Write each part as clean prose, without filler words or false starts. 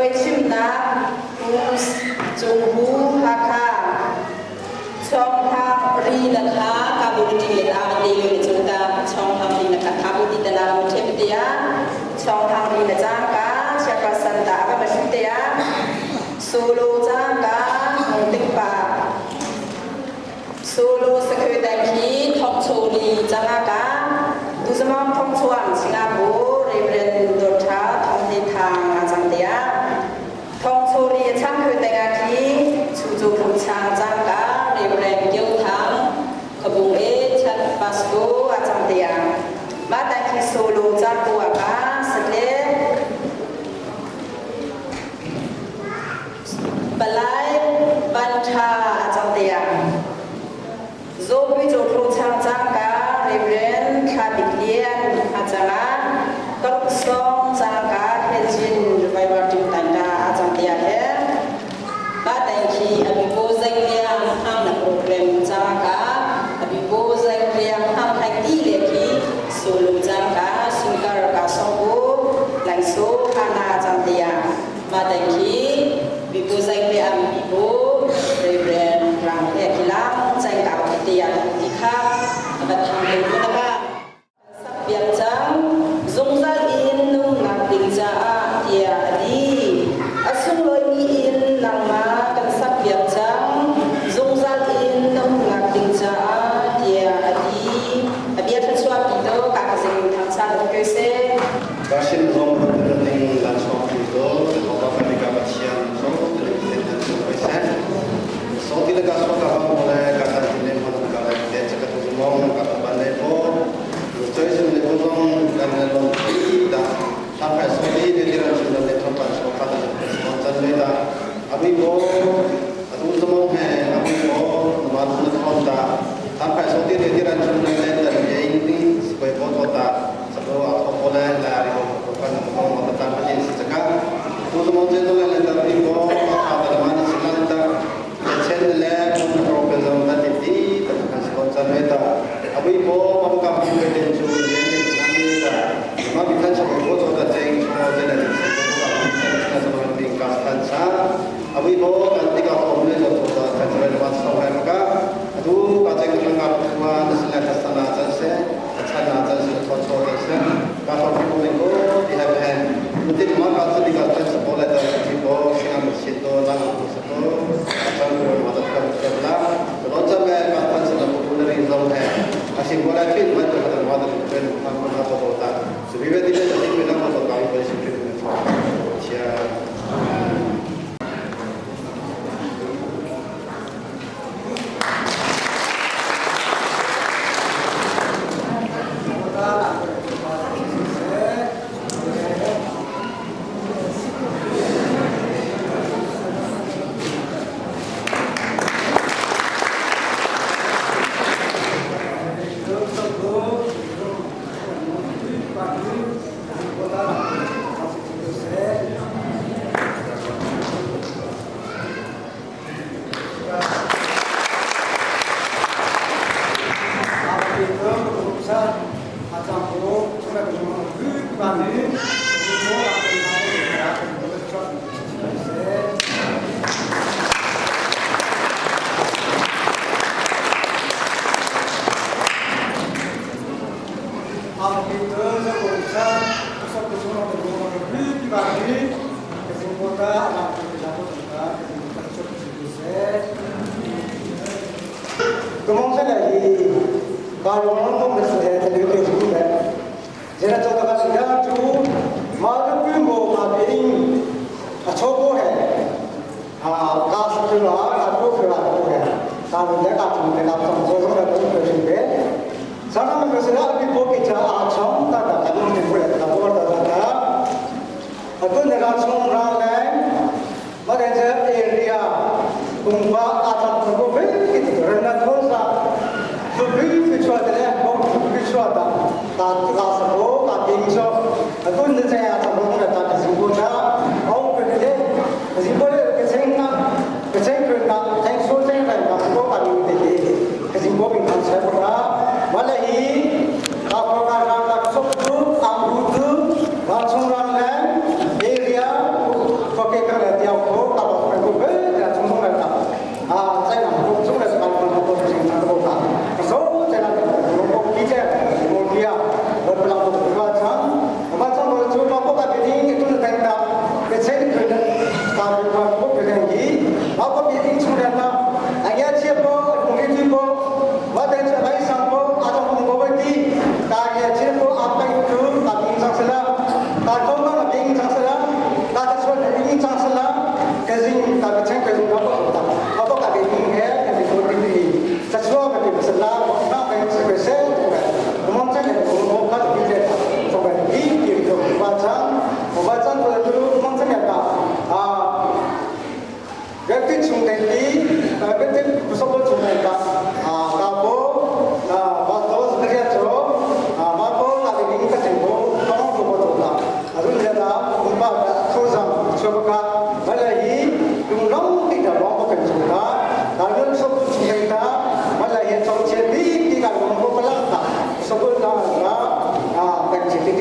Caruai chimnak Pu Cung Hu Hakha Chawng ri na kha community le ta te le chung ta chawng hang ri na kha kha bu ti ta la mu the te ya chawng hang ri na chang ka chairperson ta aba ma shu te ya solo chang ka hong ting pa solo secretary khi thok cho ni changa ka tu zamam thong chuan singa bu Reverend Dr. Thong Ni Thang a chang te ya Thong chori a chang khoi tenga khi chu chu phung chang chang ka Reverend Kyo Thang khabung e chan pasto a chang te ya ma ta khi solo cha ko a ka satle palai ban tha a chang te ya Zopi cho thlo chang chang ka Reverend Thla Bik Lian a chang a Karuk song chang ka Hechin Revival Team tan ka a chang tia he ba tang khi abibo zai liang hang na program chang ka abibo zai liang hang thai ti le khi solo chang ka singkar ka song bu lang so khana chang tia ma tang khi bibo zai liang bibo Reverend Rang he kilang chang ka tia ti kha bat thang le na ka sak biak cang zungzal in nunnak ding caah tiah a ti a sunglawi in nangmah kan sak biak cang zungzal in nunnak ding caah tiah a ti a bia thluachuah pi to ka ka zing thang cha lo ke se Kasin zong ning lan song tu to Jehovah Amerika Pathian so tele tele tan so pai se so tile ka so ka ba mo le ka tan tile mo ka le te cha ka tu mong ka ban le po choi sim le po zong kan le lon ti da ta phai so ti le ti ran sim le thong pan so ka ta so chan le da abi bo atu zomong he abi bo ma tu thon da ta phai so ti le ti ran sim le tan ye ni soi bo to ta sa ko a tho ko le la ri ko ko kan ko ma ta tan pa si chaka tu zomong je to le ta bi bo a tha ta ma ni sila ta chen le mun pro pe zong ta ti ti ta kan so chan le ta abi bo ma ka bi pe den chu le ni chan ni ta ma bi khan so ko to ta cheng so je le se ko ka bi ta so bi ka tan sa abi bo kan ti ka khom le zo to ta kan so le ma so ha ka atu ka cheng ka ka thua na sila ka sana chan se chan na chan se thon so ta se ka thon ko le ko ti ha hen mutin ma ka se ka chan se bo le ta ti bo singam se to la ko se to chan ko ma ta ka se la to chan me ka tan se na ko le ri zong he a si bo la fit ma ta ka ma ta pen ma ko na ko ta se bi be ti le ti pe na ko ta ka bi se pe na chia.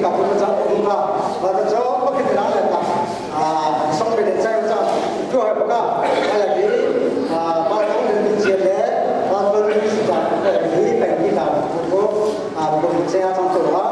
ti ka pu cha um ka ma ta cho pa ke la la ta a song be de cha cha tu ha pa ka ala ki a pa tong ni che le pa to ni si ta ni pe ni ka ko a ko che a chang to ha.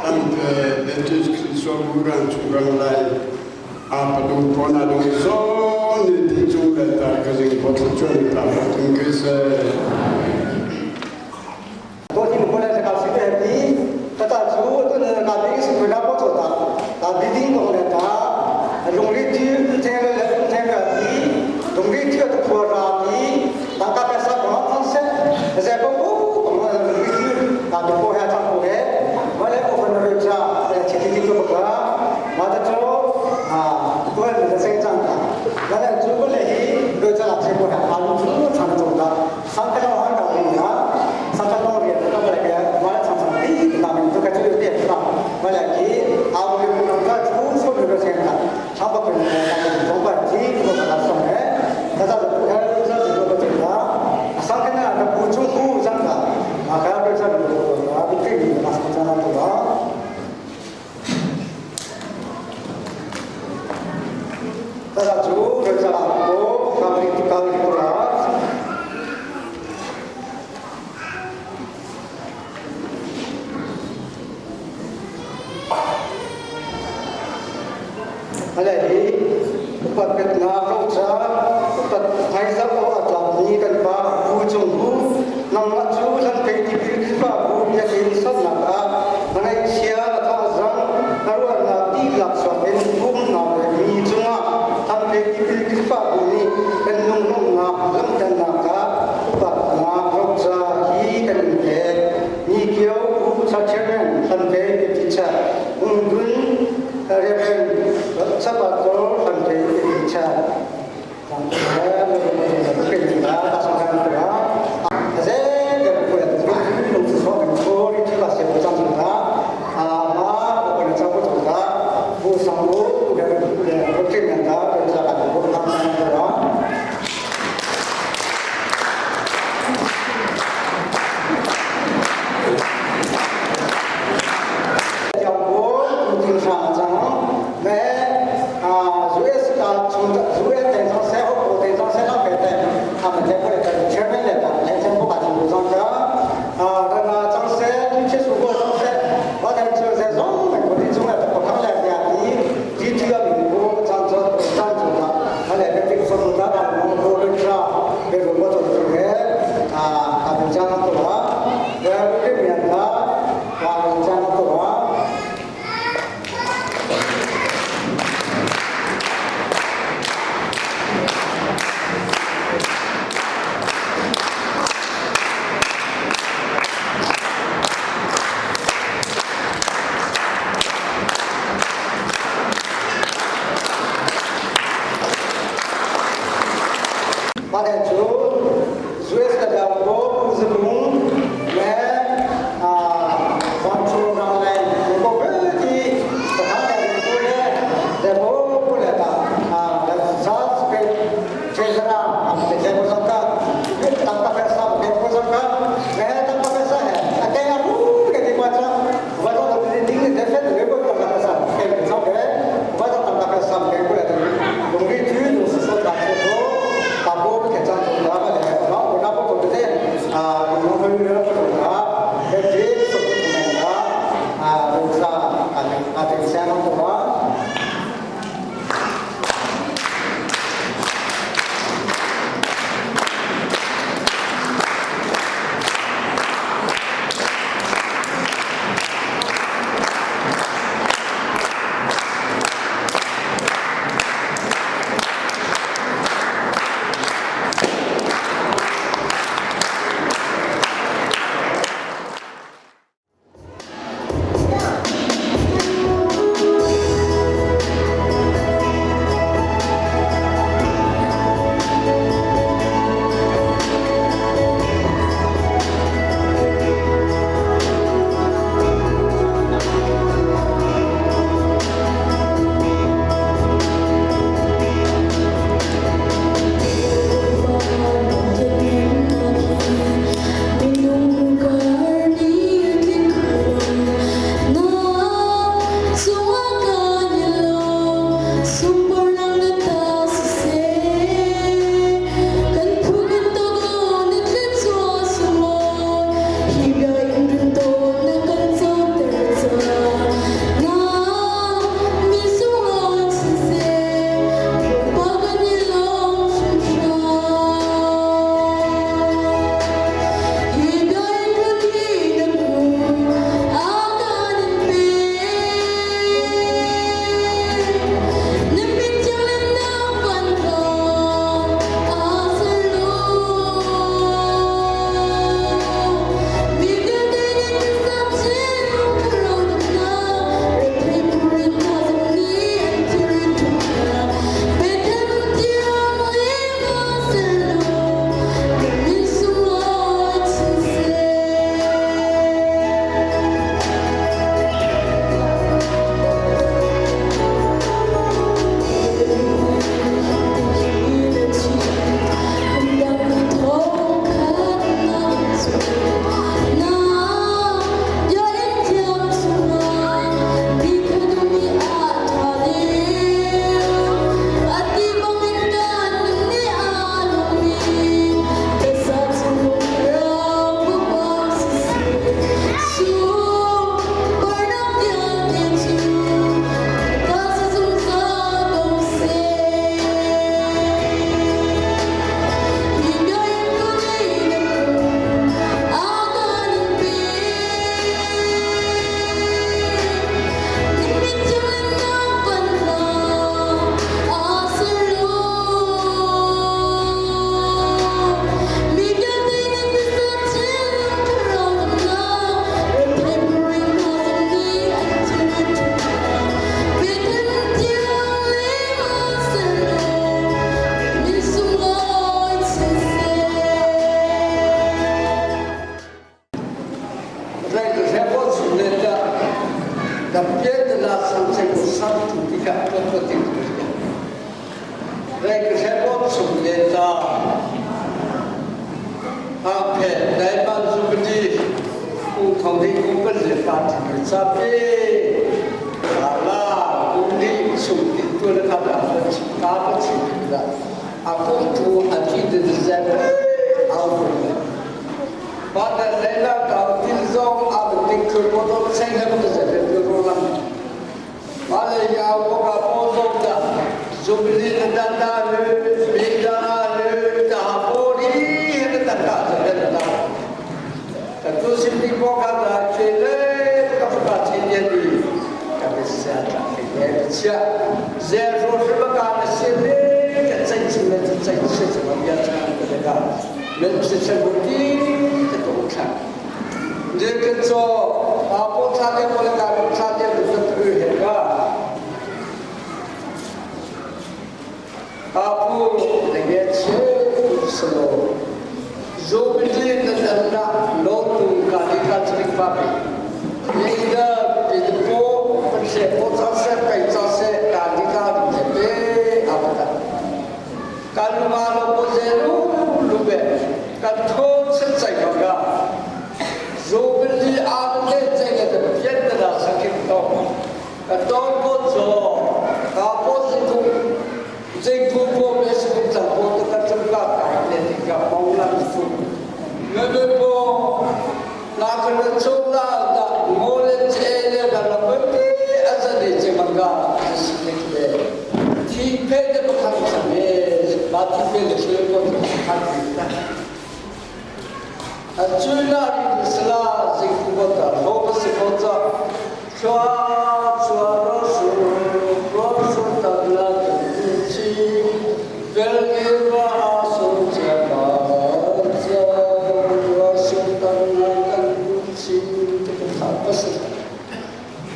Ante Baptist Kristo ran chu rang lai a padung pona dong so ni ti chung le ta ka jing po chu chu ta tung ke se. 多听过来这个是个比，他他主都是那边是国家不做的，那必定讲的他，用力去这个这个比，用力去的破啥比，大家别说讲讲些，这个不讲用力去，那就不还唱不给，我来我们那边讲，前几天就不个，我的做啊，我是生长的，我来做过来，我这那些不还，阿鲁出唱的做的，上个老汉搞的啊。上上老年都不来个，我来上上第那边都开始有点是吧？我来去，阿我们农家出出这个钱的，他不跟他们总管去，我给他送的，他这是不开这是这个这个，上个呢那不中不上的，啊，还要这这个啊，不给你，那是这样的啊。大家主这个我刚刚过来。 อะไรที่อุปกรณ์นาเราจะอุปไทยสักว่าจับนี้กันบ้าผู้จงผู้นำมาชูท่านไปที่พิพิธภัณฑ์ผู้จะเห็นสัตว์หนักในเชียร์ทางจังนรวนาที่หลักสวนเป็นผู้นำมีจุงท่านไปที่พิพิธภัณฑ์ผู้นี้เป็นนุ่งนุ่งนาลำดันนาคาอุปนาเราจะฮีกันเองมีเกี่ยวผู้ชาเชนท่านไปที่ชาอุ้งดุนเรียน sabato sampai Indonesia ko ko ti Re ke se ko sum le ta a phe dai ban su bi ku thong di ku pa le pa ti cha pe la ku ni su ti tu le ka da ka pa chi da a ku tu a ti de ze au 把的来了到地上阿不定可我都猜那不是在这个了。马来亚我个波动的，说不定的单单的，别单的，大玻璃的单单的单。可都是你我看的，这嘞，个不大青年的，可别是啊，这个切，再说什么干的些嘞，个真情的真是怎么样唱的这个，人是什么的，这都看。这个做阿婆差点过来，干差点就是对个。阿婆那个钱是咯，做不进的那老土咖喱咖喱发饼，你的别的波不是我早些白早些咖喱咖喱的阿不达，咖喱嘛罗不是路路呗，咖托吃这个。Zobili able这个的变得了是听到，当过做，啊，不是讲，这个我们是讲过这个这个概念的个包揽数，那个不，那个人做了的，我们这个的那不的，啊，这里这么个是那个，匹配的不看什么，把匹配的结果就看的。追那里是啦，这个的，我不是否则，抓抓罗数，罗数的那自己，别给我阿数这个这，罗数的那个自己，这个他不是。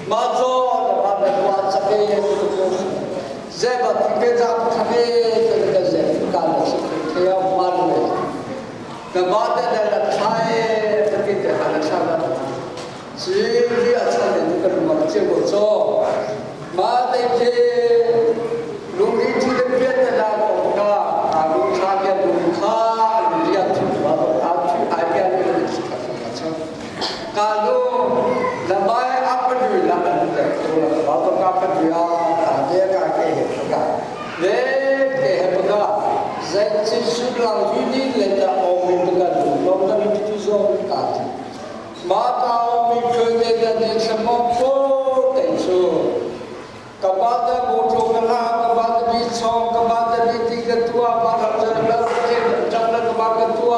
马祖的马的话，这边也是个，这个这边咱们这个这干的是这样马的。那马的那个菜，这边的还能唱了，只有唱的这个什么结果做，马的这龙里头的别的那个啊，龙差别龙卡，龙家土马的阿土阿家的那个其他什么唱，假如那马阿不对那个的，马都阿不对啊，大家家给不个，那给不个。在这是让玉林来的澳门这个路，老那里就说大的，马到没看见的你什么破等说，个巴的摩托个拉，个巴的比仓，个巴的比这个多，巴的这个这这个巴个多，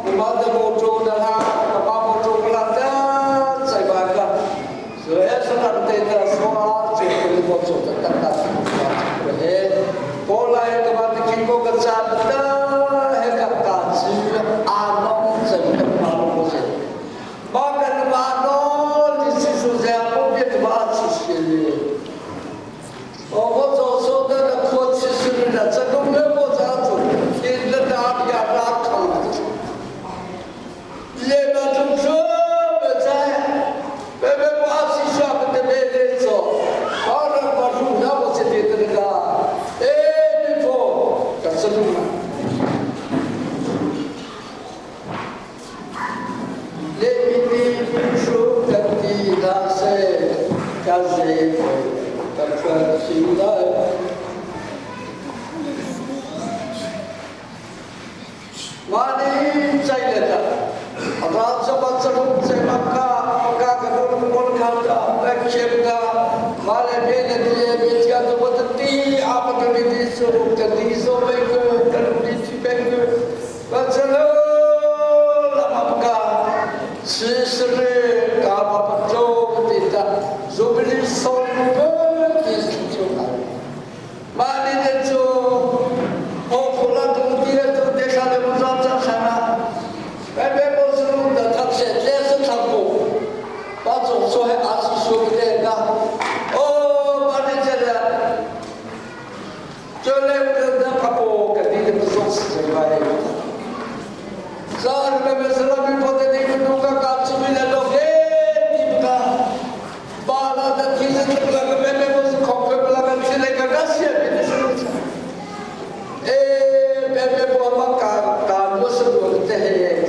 个巴的摩托的拉，个巴摩托个拉的，在巴个，所以说他对的说啊，这个我做的大大的，嘿。后来个巴的经过个站的，那个大吉阿龙整个马路过去，马个马路你是说这样，我别的马出去的。我早说的那阔气是的，这个没我咋做？你那哪里啊拉炕的？也那种这么在，别别马是下不得没人做，马上把路那我这边的那个。个写别的是哎，别别我们干干不是我这些个，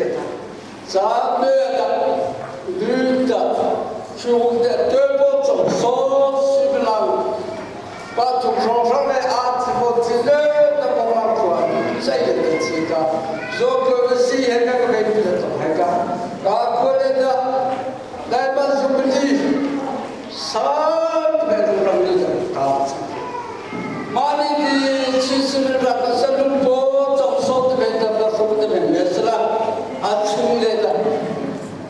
咱们的女的，兄弟对不走，说是不让，把从床上的阿子我只能那么忙活，这个的这个，如果是那个没的总还干，干过来的，来把什么的，啥没都让你的干。Mani di chismi ra sa lung po chok so te ben da so te ben me sla a chung le da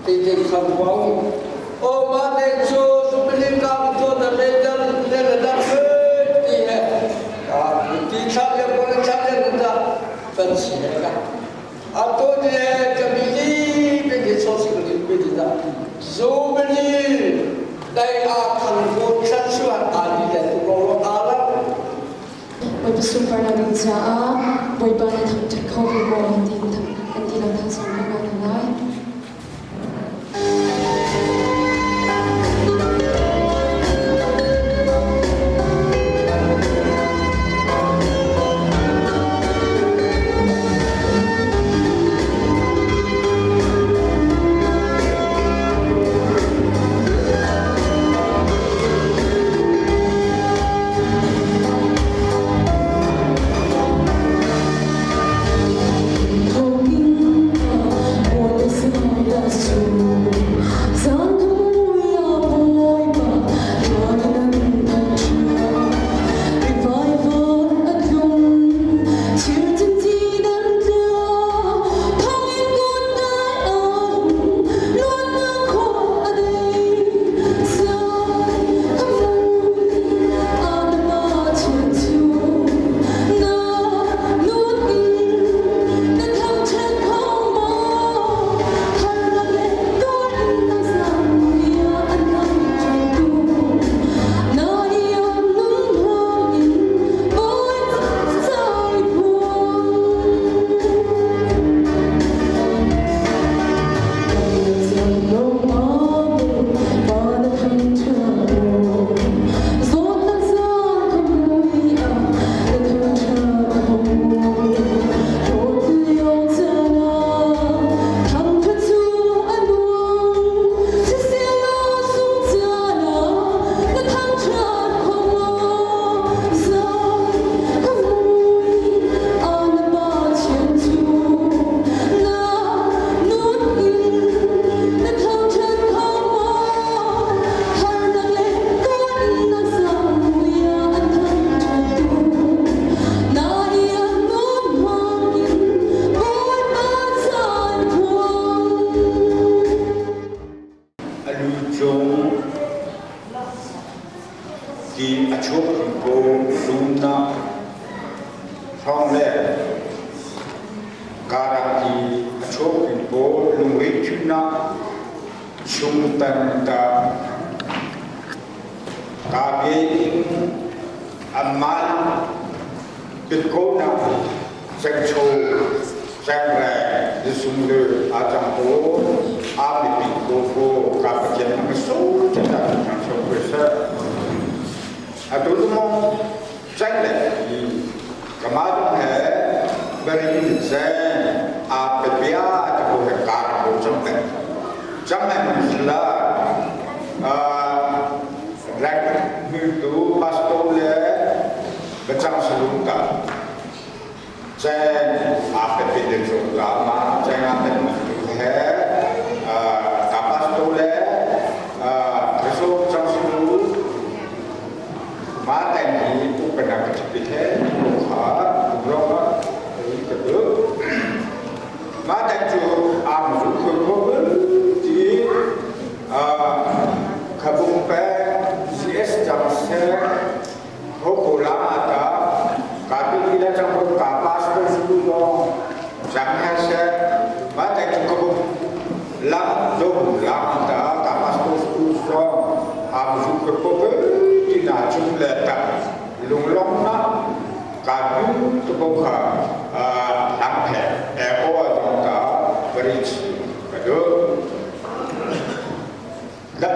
ti ti kham wang o ma ne cho su bli ka to da me da le le da he ti he ka ti cha le ko le cha le da ban chi he ka a to ni he ka mi li be ke so si ko ni be di da zo bli dai a khan ko cha chu a ni le tu ro a la. Bawipa sunparnak ding caah Bawipa na thangṭhat kho ve maw kan ti lang thang sawm kan hna lai. Ti a chuak ko lumnak hrawng le karang ti a chuak ko lungri thimnak chung tan ta ka be in amman bitko nak sengcho sengre disung le a chang ko a mi pi ko ko ka pathian ang so cha ta chang so ko sa a tu mo chang le kama dong he bari zen a pe pia ta ko he ka ko chang te chang ne la a rak mi tu pastor le bacang selung ka 在阿伯别的做干嘛？在阿伯们he kapas tole reso chang su ma tai ni u pa na ka chi the ko kha ro ma ri ka du ma tai chu a mu chu ko ko ti a khabung pa CS chang se ho ko la ta ka pi ila chang ko ka pas ko su lo chang ha se ma tai chu ko lam zo lam ta ka pas ko su so a mu chu ko ko ti na chu le ta lung long na ka bu to ko kha a lam phe e o jong ta bridge ka do da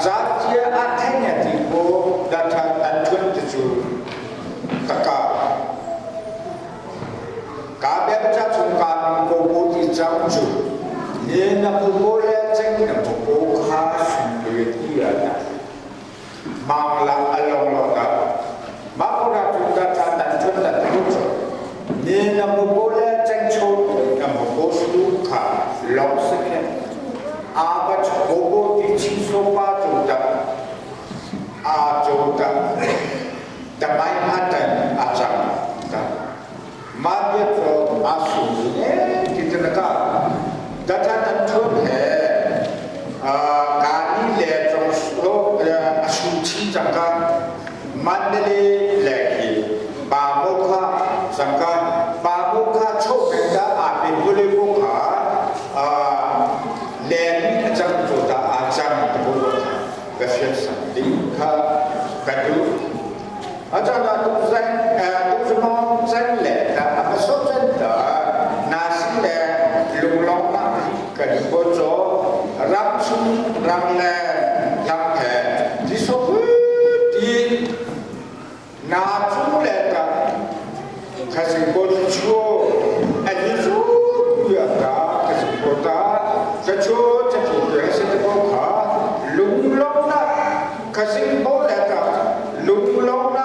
za chia a thanya ti ko da tha tan thun ti chu chang chu ni na pu bo le cheng na pu bo kha sun le ti ya na mang la along lo ka ma ko ra chu ta ta tan chun ta tu chu ni na pu bo le cheng chu na pu bo su kha long se khe a ba chu bo bo ti chi so pa chu ta a chu ta ta mai ma ta a chang ta ma bia cu a sung e ti te ka datha nan thun he ka ni le chong so a su chin chang ka Mandalay le khi pa mo kha chang ka pa mo kha cho pen da a pe bu le bu kha le ni a chang cho ta a chang ta bu kha ka fian sang ding kha ka du 啊，这个都是都是讲真来的，啊不说真的，那是来龙龙那跟不做，让出让来让来，你说不的，拿出来的，开始过去出，哎你说不要打，开始过打，这出这就原先的不卡，龙龙那开始过来的，龙龙那。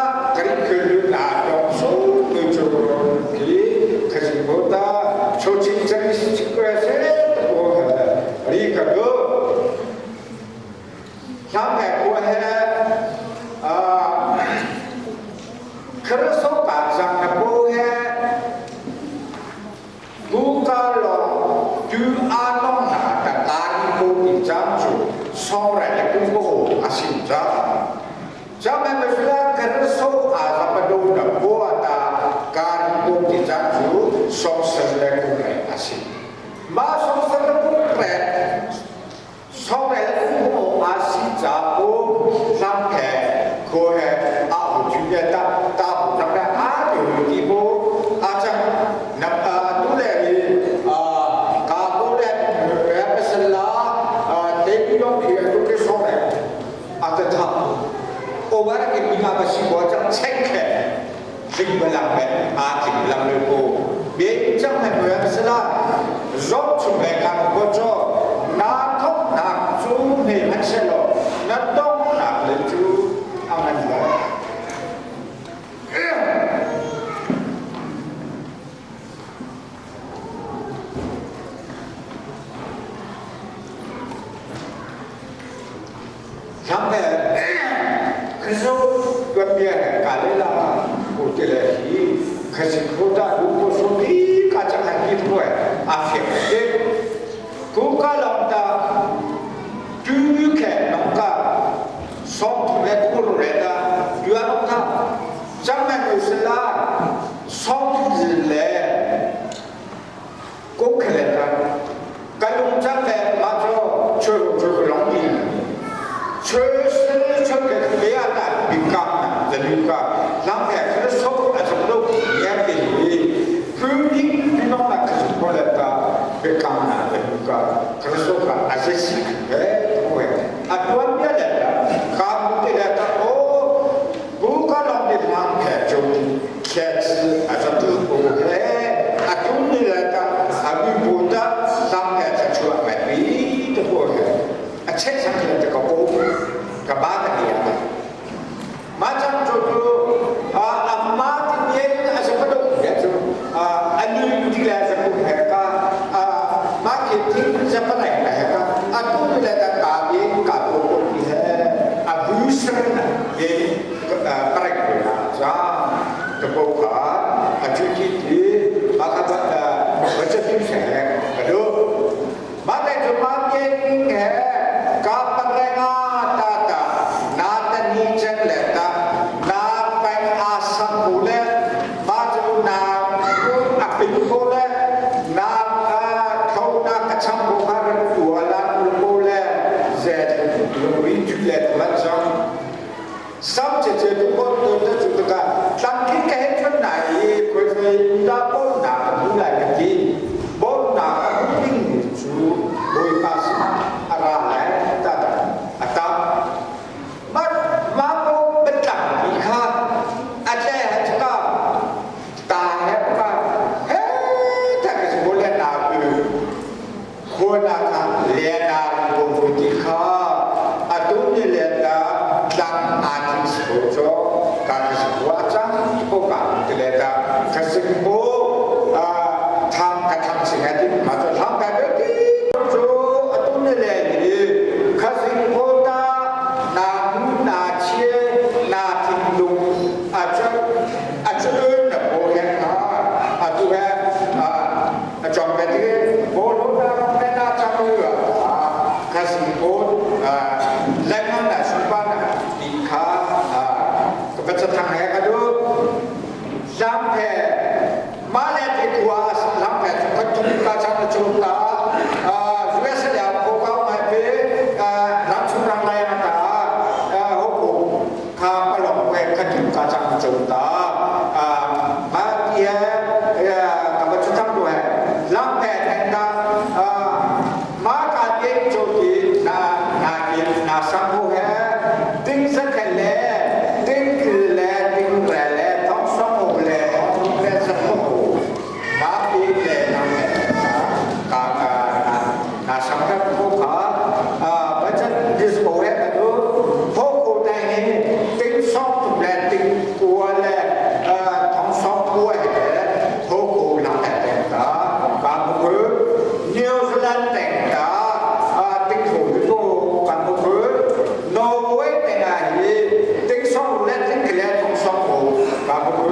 Abu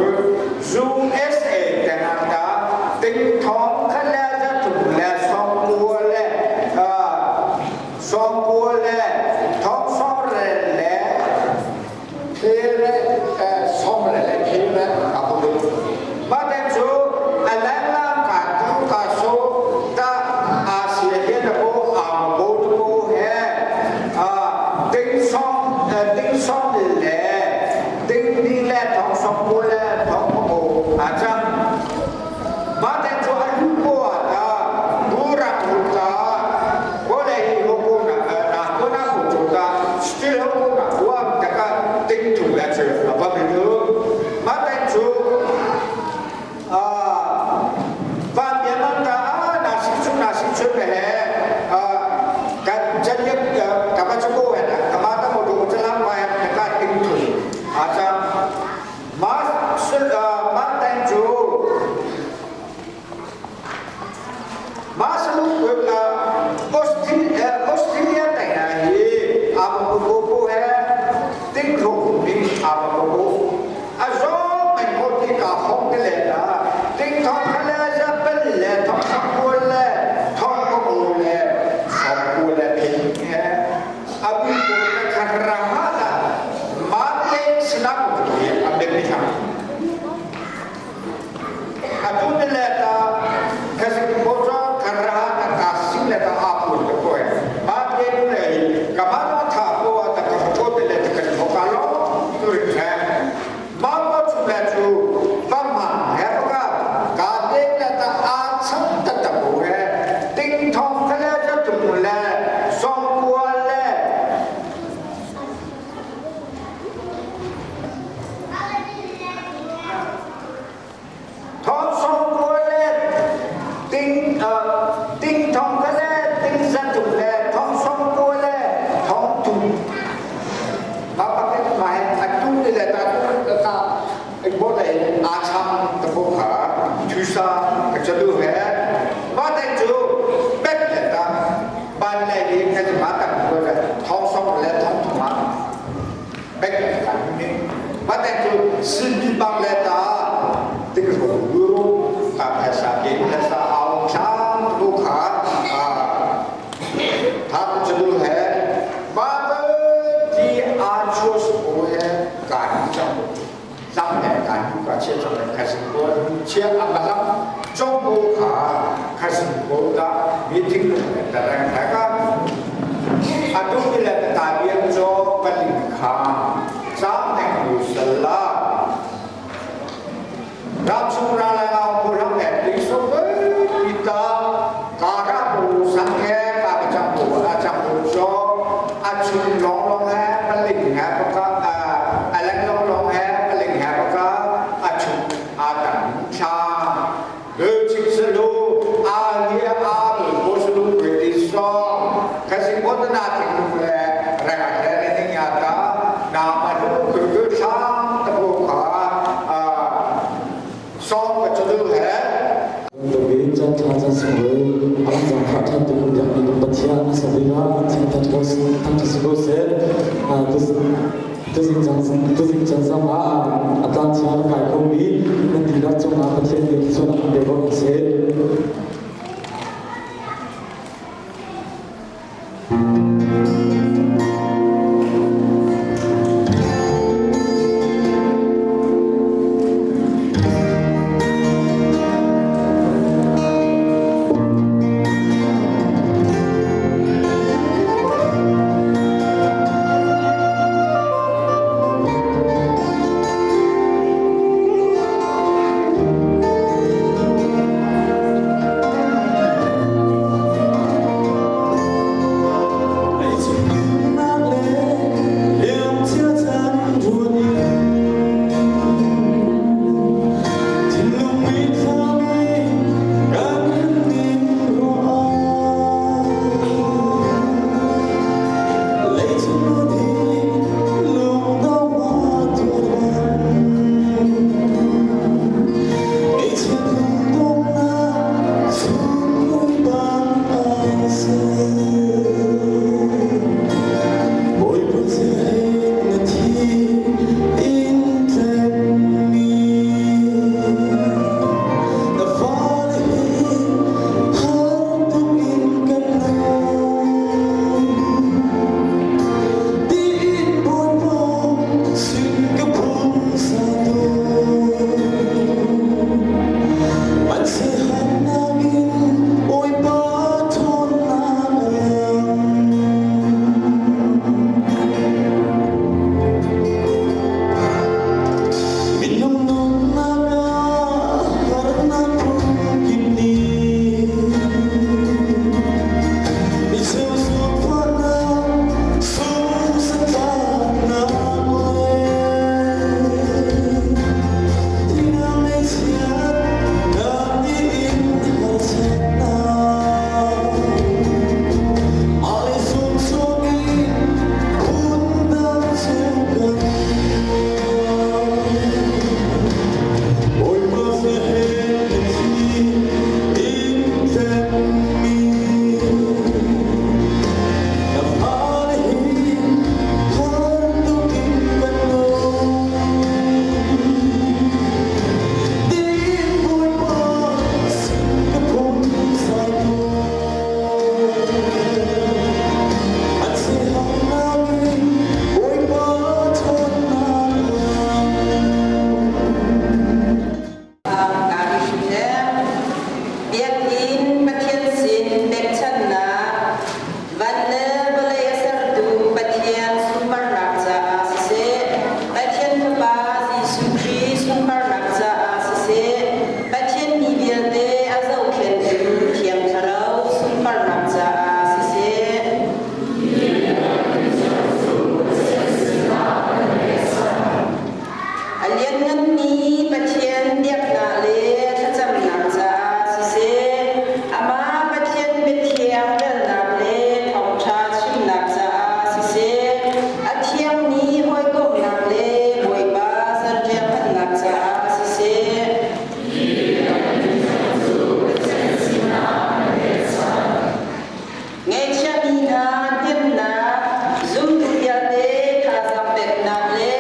USA Canada ting thong khat le za thum le sawm kua le sawm kua le thong sawm le le phe le sawm le le phe le abu mah te cu a lang ka tu ka so ta Asia he na ko am bo ko he ting sawm ting sawm le ting ding le thong sawm ku le thong ko a cang mah te cu a lu ko ah ta burak hu ta ko le hi ho ko na na ko na ko chu ta still ho ko na wa ta ka ting thu la chu a ba bi lu mah te cu van bia mang ta a na si chu na si chu pe he kan jan yek ka ba chu ko he na ka ma ta mo du cha lang ma he ka ting thu a cha ma sul ma tan chu ma salu Australia tai na hi a ko ko ko he ting thu ding a ko ko a zawng an ko ti ka hong te le ta ting thong kha le za pel le thong thong kual le thong ko ko le thong ku le phin he abu ko le khara ha ta ma te snap ki a be mi thang atu te le ta khasi ko cho khara ta ka sing le ta a pu te ko ma te le ka ma tha ko ta ka ko te le ta ka ka lo tu ri kha 马国出来就帮忙，还不个，家里那个阿成的的不哎，顶头回来就中了，双过来。他双过来，顶呃顶头回来，顶上中来，他双过来，他中。มาปะเกมาอัตุนี่แหละตาตาไอ้โบได้อาชังตะโบขาทุซาจะดูแฮมาแต่จูเป็ดเลยตาบ้านแรกนี้แค่จะมาตัดตัวเลยท้องสองและท้องถุงมาเป็ดกันนี่มาแต่จูสิบีบางเลยตาติ๊กโรยูโรตาภาษาเกภาษาเอาช้างตะโบขาอ่าทำจะดูแฮมาที่อาชัวสโอเฮการจัง上面感觉切上面开始多，切阿巴拉，中国卡开始多的，没听懂的人那个，阿东的来大边做不灵卡，上面有什啦？รับสุราและเอาผู้รับแผ่นดินสุขปิตาการะปูสังแค่กาจังปูอาจังปูโจอาชุนลองลองแฮปลิงแฮปะกะอาลังลองลองแฮปลิงแฮปะกะอาชุนอาตังชาเดินชิงสลูอาเลียอาบุโบสลูเวติซองคสิบทนาถึงดูแลแรงแรงในญาตานามาดูคือช้างตะโกขา song ka chu he Chan tha chan sung le ang zang kha than tu kum yak ni Pathian sabila thang that ko thang that ko se tu tu zing chan tu zing chan sam a atan chan kai ko mi nan ti la chung a Pathian ni chon ang be ko se. เ Sunparnak caah siseh, Pathian mi vialte a zohkhenhtu Thiang Thlarau sunparnak caah siseh. A liannganmi Pathian biaknak le thlacamnak caah siseh, amah Pathian biathiang relnak le thawngṭha chimnak caah siseh, a thiangmi hawikomhnak le Bawipa zanriah hmannak caah siseh, Ngaihchiami hna hnemhnak, zumtu vialte thazaang peknak le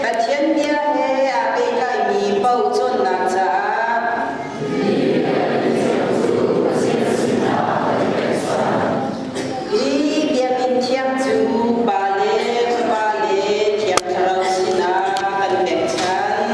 Pathian bia he aa pehtlaimi paoh cawnnak caah Hi biakinn thiang cu Pa le Fapa le Thiang Thlarau sinah kan pekchanh.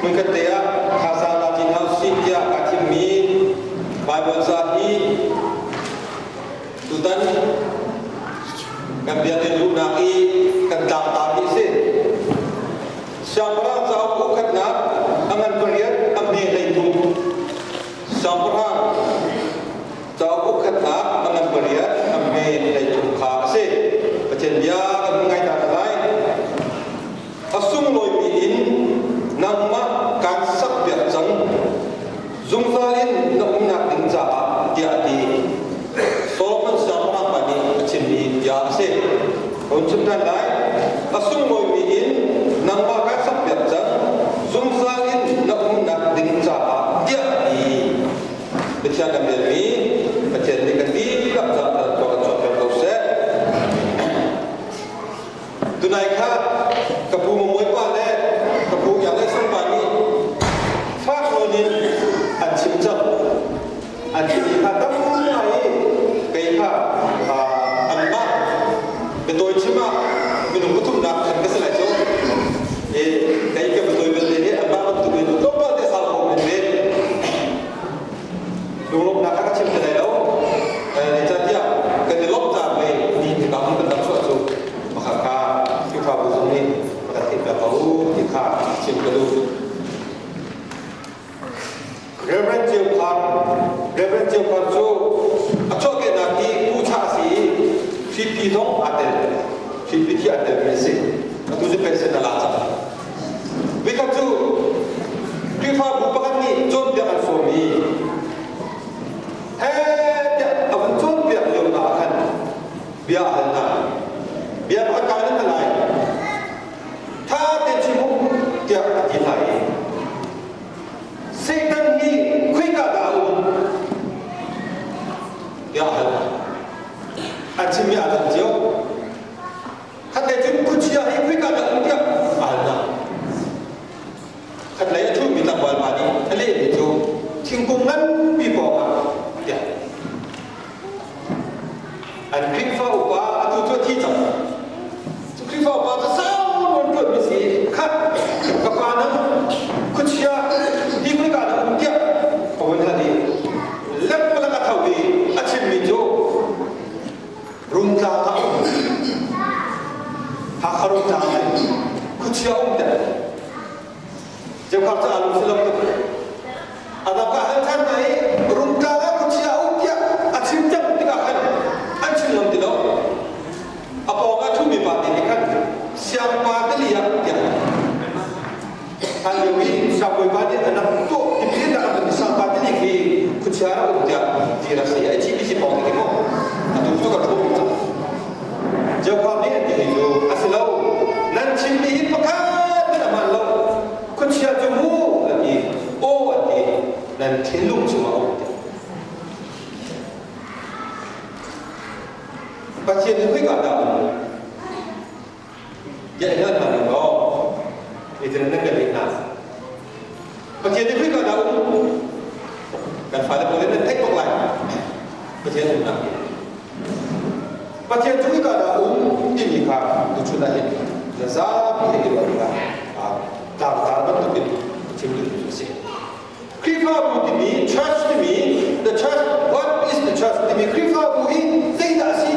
Hmunkhat te ah thazaang la ṭi hna usih tiah kaa thimmi Baibal ca hi tutan kan biakinn luhnak i kan tlangtar hi a si. Siangpahrang cauk ukhatnak a ngan pariat a hme 13. Siangpahrang cauk ukhatnak a ngan pariat a hme 13 kha a si. Pathian bia kan ngai ta lai. A sunglawimi in nangmah kaan sakpiak cang. Zungzal in na umnak ding caah tiah a ti. Solomon siangpahrang pa nih a chimmi bia a si. Ka hun chim ṭhan lai. A sunglawimi in nangmah kaan sakpiak cang. Zungzal in na umnak ding caah tiah a ti. Pathian kan biakmi Pathian nih kan dihlak caah kan cawnpiak ko seh. Tunai kha ka pu Mawi pa le ka pu Iang Le Sang pa nih fak nawn in an chim cang. An chim kha tam ngai i kei kha anmah biatawi chim ah minung pathumnak khan ka si lai cu. E kei ka biatawi belte hi anmah bantuk in tlawmpal te sau ko men ve. Lunglawmhnak kha ka chim te lai lo. Zeicahtiah kan i lawmh caah mei ni tikah hun kan rak chuah cu pakhat kha Khrihfabu zong nih kan theihpiak ko ti kha chim ka duh. Reverend Ceu Khar Reverend Ceu Khar cu a chuahkehnak hi Pu Cha a si i Hripi zong aa tel. Hripi khi aa telmi a si. Atu cu pension a la cang. Vikhat cu Khrihfabu pakhat nih cawnpiak an sawm i he tiah a vun cawnpiak lio hna ah khan bia a hal hna. Bia pakhat kaa nan hal lai. Tha tein chim u tiah a ti hna i Satan hi khoika dah a um tiah a hal hna. An chimmi aa dang cio. Khatlei cun khuachia hi khoika dah um tiah a hal hna. Khatlei a ṭhumi tlangval pa nih a lehmi cu thingkung nganpi pawngah tiah. An Khrihfa upa atu cu a thi cang. Cu Khrihfa upa cu sau nawn ṭuanmi si khat ka pa nang khuachia hi khoika dah um tiah a vun hal i lekmalak a tho i a chimmi cu Rungtlang ah um. Hakha Rungtlang ah khuachia um te. Jekhar ca lung si lo tuk. Adang ka hal than na i Rungtlang ah khuachia um tiah a chim cang tikah khan an chim ngam ti lo. A pawng ah thumi pa te nih khan siangpa tali ah tiah Hlan lio i siangbawipa nih a rak tuah tipil dah a siangpa tili khi khuachia rak um tiah ti rak si ai chi si pawng ti maw atu cu ka thu cang Jehovah nih a ti cu a si lo nan chimmi hi pakhat nan a hmaan lo khuachia cu mu a ti aw a ti nan thinlung chungah a um tiah Pathian nih khoika dah um Tiah i hal hna ning law zeitin nan kan leh hna. Pathian nih Khrihfa dah um? Kan fale pawl in nan theih bak lai. Pathian umnak hi. Pathian cu hika dah um timi kha tuchun ah hin na zapi he i ruah tikah tlangtar bantukin chim duhmi a si. Khrihfabu timi church timi the church what is the church timi Khrihfabu hi zeidah a si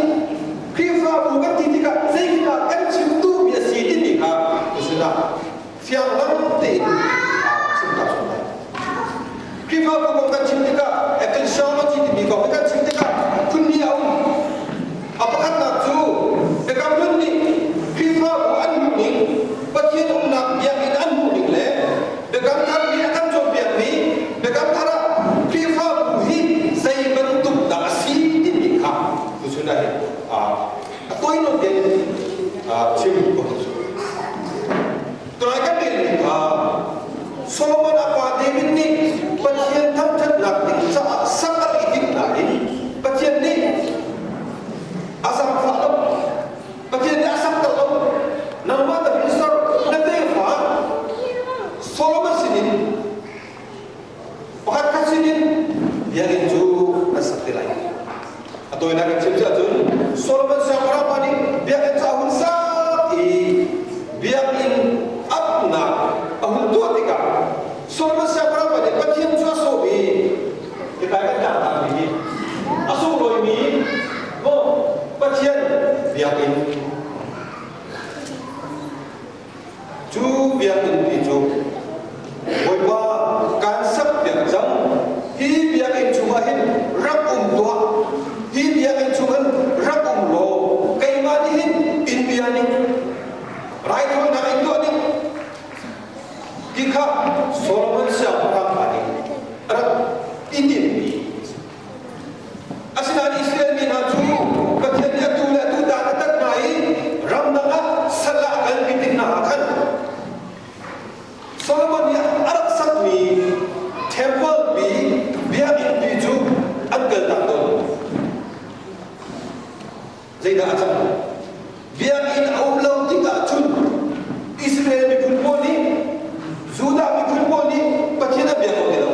Khrihfabu kan ti tikah zeidah kan chim duhmi a si timi kha tuchun ah fianglang tein chim ta chung lai Khrihfabu kong kan chim tikah ecclesiology timi kong kan chim tikah phunni a um a pakhatnak cu biakam hlun nih Khrihfabu an hmuhning Pathian umnak biakinn an hmuhning le Biakam Thar nih a kan cawnpiakmi Biakam Thar ah Khrihfabu hi zei bantuk dah a si timi kha tuchun ah hin a tawinak tein chim ko cu. Tunai kan relmi kha Solomon a pa David nih Pathian thangṭhatnak ding caah sak a rak i timh nain Pathian nih a zaangfah lo. Pathian nih a sakter lo. Nangmah na hrinsor na tefa Solomon sinin pakhat khat sinin biakinn cu an sak te lai. A tawinak kan chim ahcun Solomon siangpahrang pa nih biakinn cu a hun sak i biakinn apnak a hun tuah tikah. Solomon siangpahrang pa nih Pathian cu a sawm i hika kan tlangtlak mi hi a sunglawimi maw Pathian biakinn cu biakinn pi cu Bawipa kan sak piak cang. Hi biakinn chungah hin rak um tuah. Hi biakinn chungin rak um law keimah nih hin in bia ning raithawinak in tuah ding ti kha Solomon siangpahrang pa nih a rak i timhmi. Asinain Israel mi hna cu Pathian nih atu le atu dan a tat hna i ramdang ah sal ah a kalpi tik hna ah khan Solomon nih a rak sakmi temple pi biakinn pi cu an kaltak tawn. Zeidah a cang? Biakinn a um lo tikah cun Israel miphun pawl nih Judah miphun pawl nih Pathian an biak kho ti lo.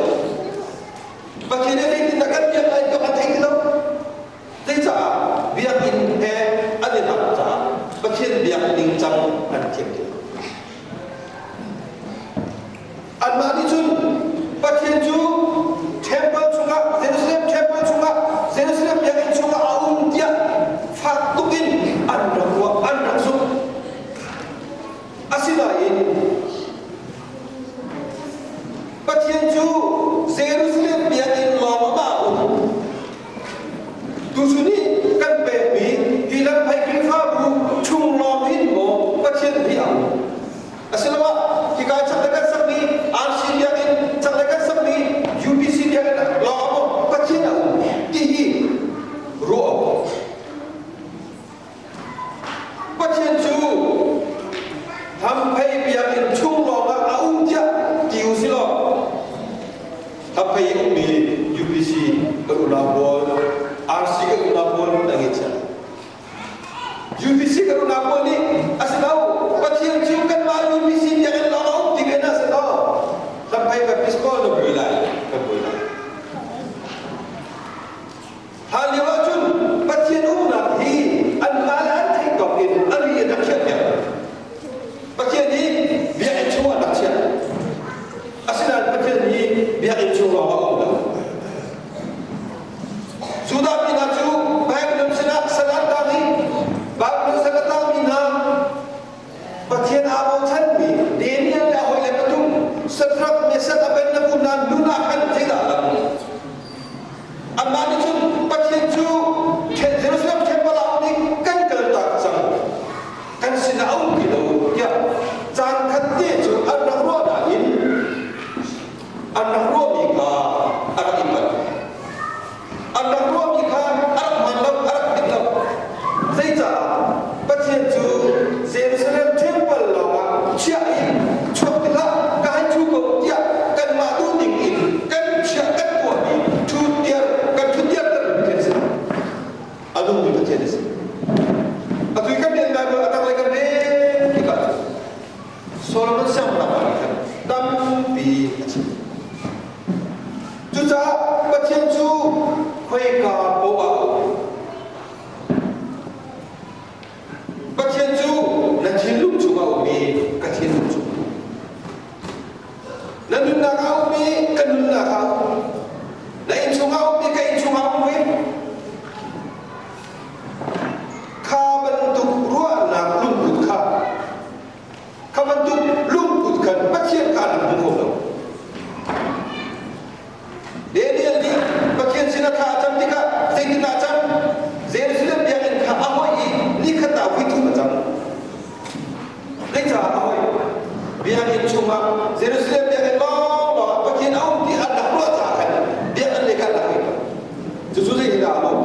Pathian nih zeitindah kan biak lai ti an thei ti lo. Zeicah biakinn he an i hlat caah Pathian biak ningcang an thiam ti lo. Anmah nih cun Pathian cu temple chungah Jerusalem temple chungah Jerusalem biakinn chungah a um tiah fak tuk in an rak ruah an rak zumh. Asinain Pathian cu Jerusalem biakinn lawng ah a um. Tuchun i kan pekmi hi lamphei Khrihfabu chung lawng hin maw Pathian hi a um? Asiloah hika chaklei kan sakmi RC biakinn, chaklei kan sakmi UPC biakinn lawng ah maw Pathian a um ti hi ruah awk. Pathian cu Hamphei biakinn chung lawngah a um tiah ti u si law Hamphei i ummi UPC kan unau pawl, RC kan unau pawl an ngeihchiah. UPC kan unau pawl nih a si lo, Pathian cu kanmah UPC biakinn lawng a um ti men a si lo. Hamphei Baptist pawl na bui lai, kan bui lai. Hlan lio ahcun Pathian umnak hi anmah le an theih tawk in a ri in rak chiahpiak. Pathian hi biakinn chung ah rak chiah. Asinain Pathian hi biakinn chung lawng ah a um lo. Judah mi hna cu Babylon sinah sal an tang i Babylon sal a tangmi hna Pathian aa bochanmi Daniel le a hawile pathum Shadrach, Meshach, Abednego hna nun ah khan zeidah a lang? Anmah nih cun Pathian cu Jerusalem temple ah um i kan kaltak cang. Kan sinah a um ti lo tiah caan khat te cu an rak ruah nain an rak ruahmi kha a rak i palh. An rak ruahmi kha a rak hmaan lo, a rak dik lo. Zeicah? Pathian cu Jerusalem temple lawngah chiah in chuak ti hlah, ka hei ṭhu ko tiah kanmah duh ning in kan chiah kan tuahmi ṭhuttiar kan ṭhuttiarter Pathian a si. A nungmi Pathian a si. Atu i kan rian Bible a tanglei kan rel tikah cun Solomon siangpahrang pa nih khan tampi a chim. Cucaah Pathian cu khoika poah ah a um. Pathian cu na thinlung chungah a um i ka thinlung chung. Na nunnak ah a um i ka nunnak ah a um. Na innchung ah a um i ka innchung ah a um ve. Kha bantuk ruahnak lungput kha kha bantuk lungput khan Pathian kha an hmu kho lo. Daniel nih Pathian sinah thla a cam tikah zeitindah a cam? Jerusalem biakinn kha a hoih i nikhat ah voi thum a cam. Zeicah a hoih? Biakinn chungah Jerusalem biakinn lawnglawng ah Pathian a um ti an rak ruah caah khan biakinn lei kha an rak hoih. Cucu zeitindah a lawh?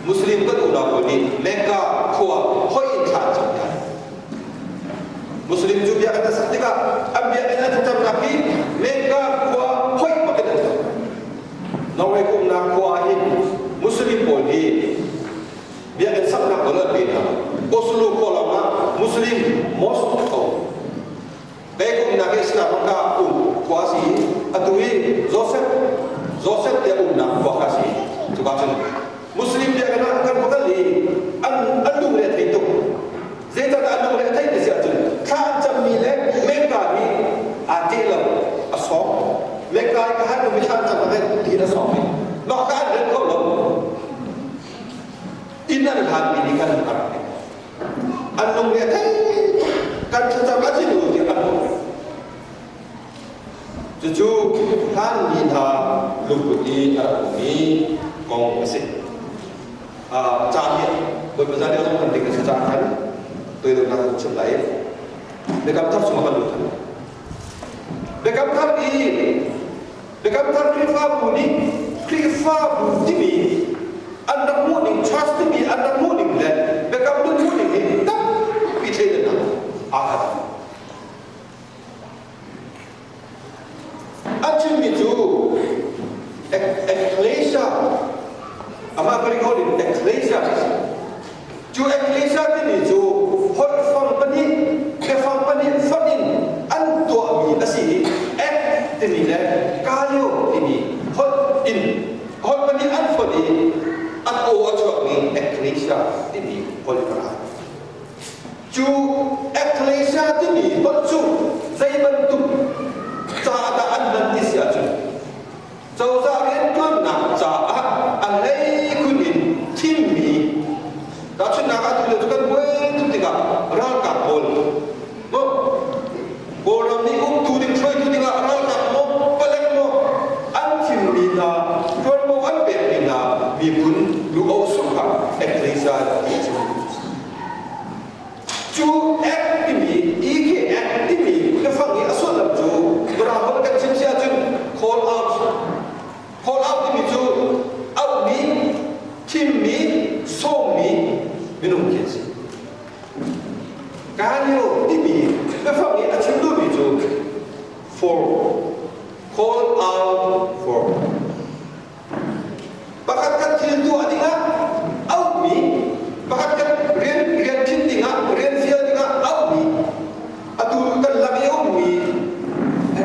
Muslim kan unau pawl nih Mecca khua hoih in thla an cam hna. Muslim cu biakinn an sak tikah an biakinn an thlacamnak hi Mecca khua hoih bak in an sak. Norway umnak khua ah hin Muslim pawl hi biakinn saknak nawl an pe hna. Oslo khua lawng ah Muslim mosque a um. Pek umnak hi Islam ka um khua si atu i Joseph Joseph tiah umnak khua kha si. Cuka cun Muslim biakinn ah kan va kal i an an lung le a thei tuk. Zeicahtiah an lung le a theih ti si ahcun thla an cammi le Mecca hi aa teh lo, a sawng. he ti na sawm i mah kha an rel kho lo. Inn an hlanmi nih khan an rak an lungre a thei kan thlacam a thin u tiah an hmuh. Cucu hlan mi hna lungput i a rak ummi kong a si. Caan hi Bawipa zan i a zong ding a si caah khan toidornak kan chim lai. Biakam thar chungah kan lut than. Biakam thar i Biakam thar Khrihfabu nih Khrihfabu timi an rak hmuhning trust timi an rak hmuhning le biakam hlun hmuhning hi tampi thleidannak aa khat. A chimmi cu ecclesia amah Greek holh in ecclesia a si. Cu ecclesia timi cu holhfang pahnih biafang pahnih fonh in an tuahmi a si i ek timi le kalio timi holh in holh pahnih an fonh i an aw a chuakmi ecclesia timi holh a ra. Cu ecclesia timi holh cu zei bantuk caah dah an hman ti si ahcun cozah rianṭuannak caah a hleikhun in thimmi tahchunhnak ah tulio cu kan buai tuk tikah ralkap pawl maw Kawlram nih uktu ding hruaitu dingah ralkap maw palek maw an thimmi hna ṭuanvo an pekmi hna miphun lu ohsung kha ecclesia ti a chim. Cu ek timi i khi ek timi biafang i a sullam cu Mirang holh kan chim si ahcun call out. Call out timi cu auhmi, thimmi, sawmmi minung khi an si. Kanio timi biafang i a chim duhmi cu for, call out for. Pakhat khat thil tuah dingah auhmi, pakhat khat rian rian ṭhit dingah, rian fial dingah auhmi, atu kan lak i a ummi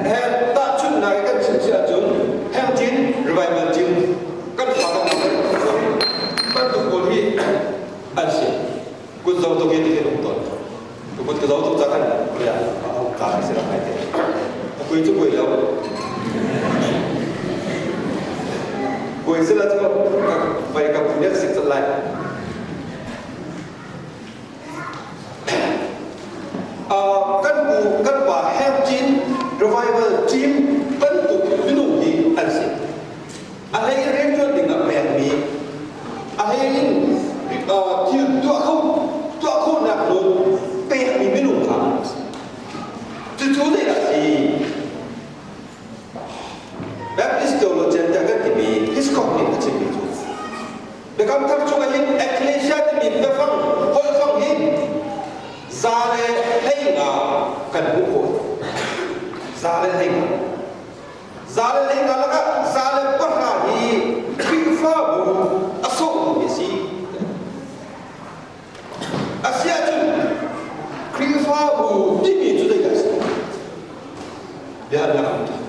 he tahchunhnak i kan chim si ahcun Hengtin Revival Team kan fa kan bantuk pawl hi an si. Kut zo tuk hi ti um tawn. Kut ka zo tuk ca kan ya a um ta si rak ai te. Kui cu kui lo. Kui sila cu vai ka phu sik cat lai. Kan pu kan pa Heng Chin Revival Team bantuk minung hi an si. A hlei rianṭuan ding ah pekmi, a hlei in thil tuah kho tuah khawhnak nawl pekmi minung kha an si. Cucu zeidah si? Baptist theologian tiah kan timi Hitchcock nih a chimmi cu Biakam Thar chungah hin ecclesia timi biafang holhfang hi za le 15 kan hmuh khawh. Za le 15. Za le 15 lakah za le 10 hi Khrihfabu a sawhmi a si. Asiahcun Khrihfabu timi cu zeidah a si? Biahalnak um ṭhan.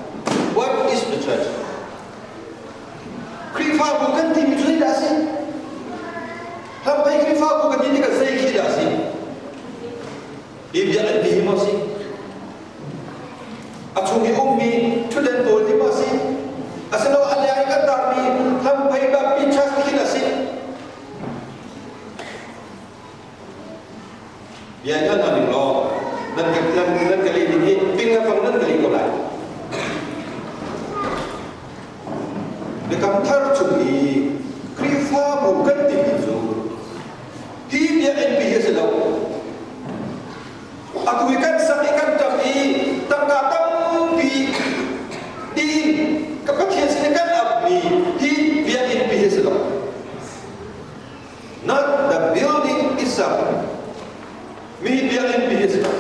What is the church? Khrihfabu kan timi cu zeidah a si? Hlamphei Khrihfabu kan ti tikah zei khi dah a si? Hi bia an ti hi maw si? A chung i ummi ṭhutden pawl hi maw si? Asilo a leng i kan tarmi hlamphei Baptist Church ti khin a si? Bia in hal hna ning law nan ka nan nan ka leh ding hi ping le fang nan ka leh ko lai. Biakam thar chung i Khrihfabu kan timi cu hi biakinn pi hi a si lo. Atu i kan sak i kan ṭap i tangka tampi tiin ka Pathian sin i kan apmi hi biakinn pi hi a si lo. Not the building itself. Mi biakinn pi hi a si lo.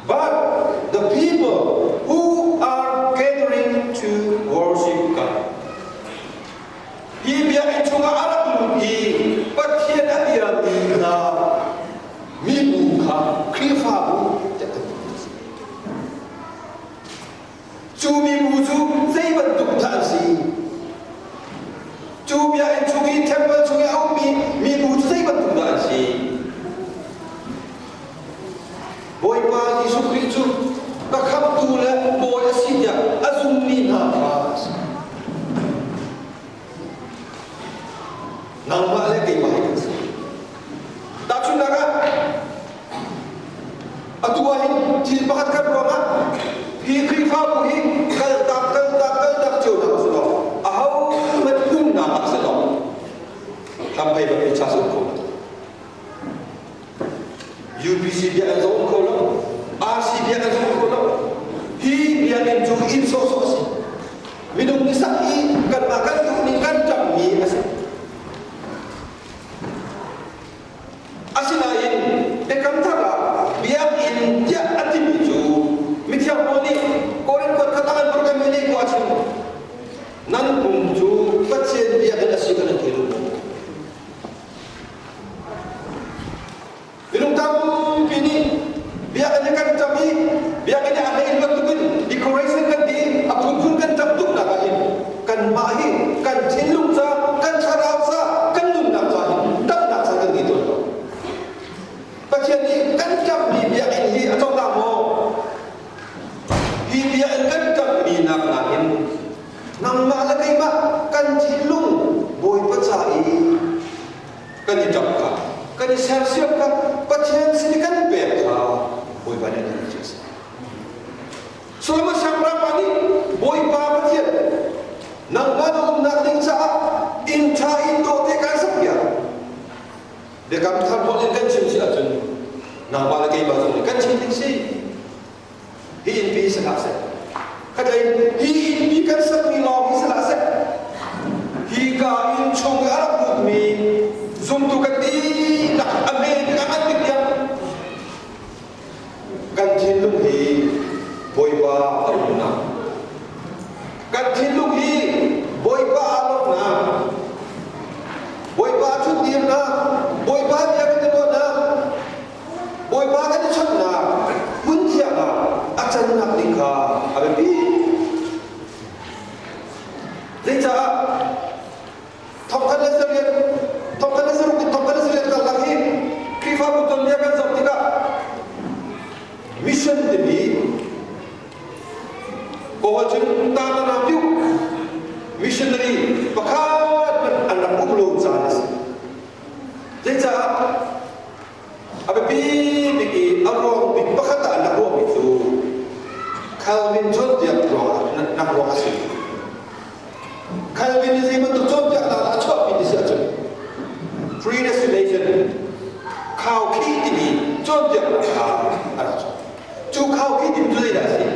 But the people who are gathering to worship God. Hi biakinn chungah a rak lut i Pathian a biami hna mibu kha Khrihfabu tiah kan ti a si. Cu mibu cu zei bantuk dah an si? Cu biakinn chung i temple chung i a ummi mibu cu zei bantuk dah an si? Bawipa Jesuh Khrih cu ka khamhtu le Bawi a si tiah a zummi hna. Thil pakhat khat ruangah hi Khrihfabu hi kaltak kaltak kaltak cio hna usih law aho hmanh umnak ah si law lamphei bak cha suk kho UPC biakinn zong um kho lo RC biakinn zong um kho lo. Hi biakinn cu inn sawhsawh a si. Minung nih sak i kanmah kan duh ning kan ṭammi a si. Asinain Biakam Thar ah biakinn tiah a timi cu mithiang Paul nih Korin kuat khat ah an program mi nih khua a chim. Nan pum cu Pathian biakinn a si kan in thei lo maw? Minung tampi nih biakinn hi kan ṭap i biakinn hi a hlei bantukin decoration kan ti a phunphun kan ṭap tuknak ah hin kanmah hi kan thinlung ca, kan thlarau ca, kan nunnak ca hin ṭapnak ca kan ngei tawn lo. Pathian nih kan ṭapmi biakinn hi a cohlang maw? Hi biakinn kan ṭapmi nak nakin nangmah le keimah kan thinlung Bawipa ca i kan i ṭap kha, kan i sersiam kha, Pathian sin i kan pek kha Bawipa nih a duh cu a si. Solomon siangpahrang pa nih Bawipa Pathian nangmah na umnak ding caah inn ṭha inn dawh te kaan sak piak. Biakam thar holh in kan chim si ahcun nangmah le keimah zong nih kan chim ding si. Hi innpi hi si hlah seh. Khatlei hi innpi kan sakmi lawng hi si hlah seh. Hi ka inn chung i a rak lutmi zumtu kan dihlak a hme bik a ngan bik tiang kan thinlung hi Bawipa a umnak. Kan thinlung hi Bawipa aa lawmhnak, Bawipa a ṭhutdirnak, Bawipa bia kan i ruahnak, Bawipa kan i chawnhnak hmun thiang ah a cannak ding kha a biapi. Zeicah 1800 1806 in 1808 karlak hi Khrihfabu tuanbia kan zoh tikah mission timi Kawl cun Tatana Pyuk missionary pakhat hmanh an rak um lo caan a si. Zeicah a biapi bik i a ruang bik pakhat ah an rak ruahmi cu Calvin cawnpiak ruangah nak ruang a si. Calvin nih zei bantuk cawnpiaknak dah a chuahpi ti si ahcun predestination khaukhih timi cawnpiaknak kha a rak chuah. Cu khaukhih timi cu zeidah a si?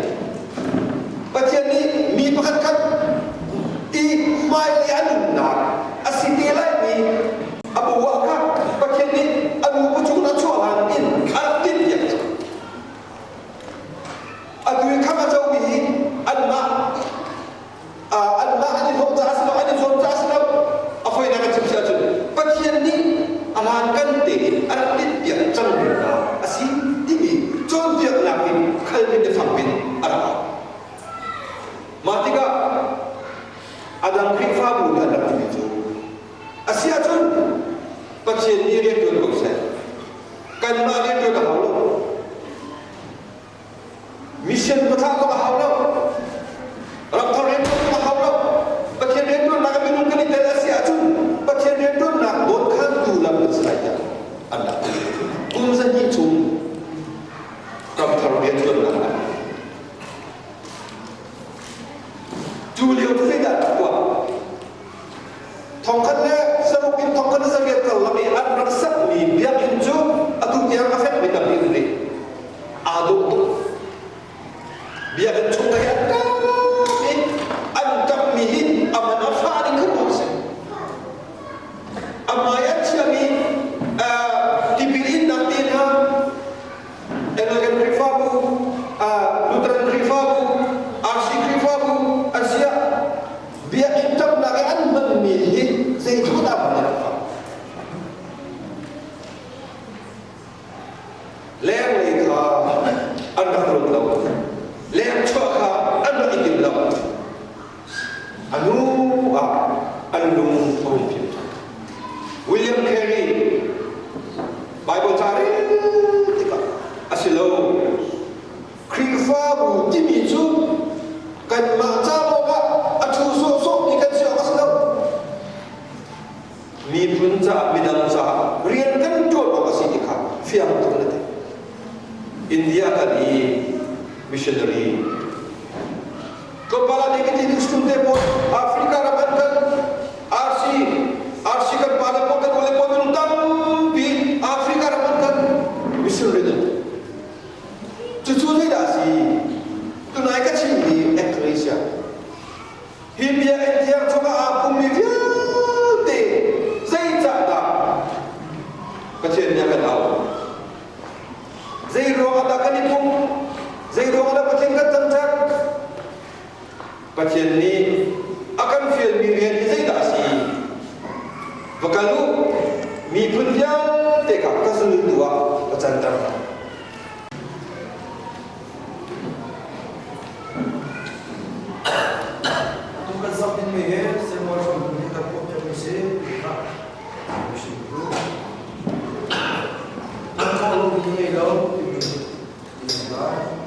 Pathian nih mi pakhat khat i hmailei a nunnak a si te laimi a bu ah kha Pathian nih a nu pacu a chuah hlan in a rak timhpiak cang. Atu i kham a comi hi anmah anmah an i hlawh caah si lo, an i zuam caah si lo. A fawinak kan chim si ahcun Pathian nih a hlan kan tein a rak timhpiak cangmi hna a si timi cawnpiaknak in Calvin biafang in a rak au. Mah tikah a dang Khrihfabu nih an rak timi cu a si ahcun Pathian nih rian ṭuan ko seh. Kanmah rian ṭuan a hau lo. Mission pathah zong a hau lo. Ramthar rianṭuan zong a hau lo. Pathian rianṭuannak ah minung kan i tel a si ahcun Pathian rianṭuannak dawnkhantu lam kan si lai tiah an rak ti. Kum 200 chung ramthar rianṭuannak ah cu lio cu zeidah rak tuah? 1600 in 1800 karlak i an rak sakmi biakinn cu atu tiang a fekmi tampi an rih. Aa dawh tuk. Biakinn chung hi an ṭap i an ṭapmi hi a man a fah ding kha a si. A hmai a chiami tipil innak te hna Anglican Khrihfabu, Lutheran Khrihfabu, RC Khrihfabu an si ah biakinn ṭapnak i an hmanmi hi zeitluk dah hman an fak. Lenglei kha an rak ruat lo. Leng chuah kha an rak i tim lo. A hnu ah an lung a hung fim ṭhan. William Carey Bible ca rel tikah a si lo. Khrihfabu timi cu kanmah ca lawngah a ṭhu sawhsawhmi kan si awk a si lo. Miphun caah midang caah rian kan ṭuan awk a si ti kha fiang tuk na ti. India kan i Missionary. Tlawmpal ah negative student te pawl Africa ram an kal RC RC kan pa le pawl kan ule pawl minung tampi Africa ram an kal missionary nan. Cucu zeidah a si? Tunai ka chimmi Ecclesia. Hi biakinn thiang chungah aa pummi vialte zeicahdah Pathian nih a kan auh? Zei ruangah dah kan i pumh? Zei ruangah dah Pathian kan thangṭhat? Pathian nih a kan fialmi rian hi zeidah a si? Va kal u, miphun vialte kha ka zultu ah ka canter hna. Atu kan sak dingmi hi Samuel hramthum nih kan tuahpiakmi si. Mihring cu an khawh lomi ngei lo timi ti lai.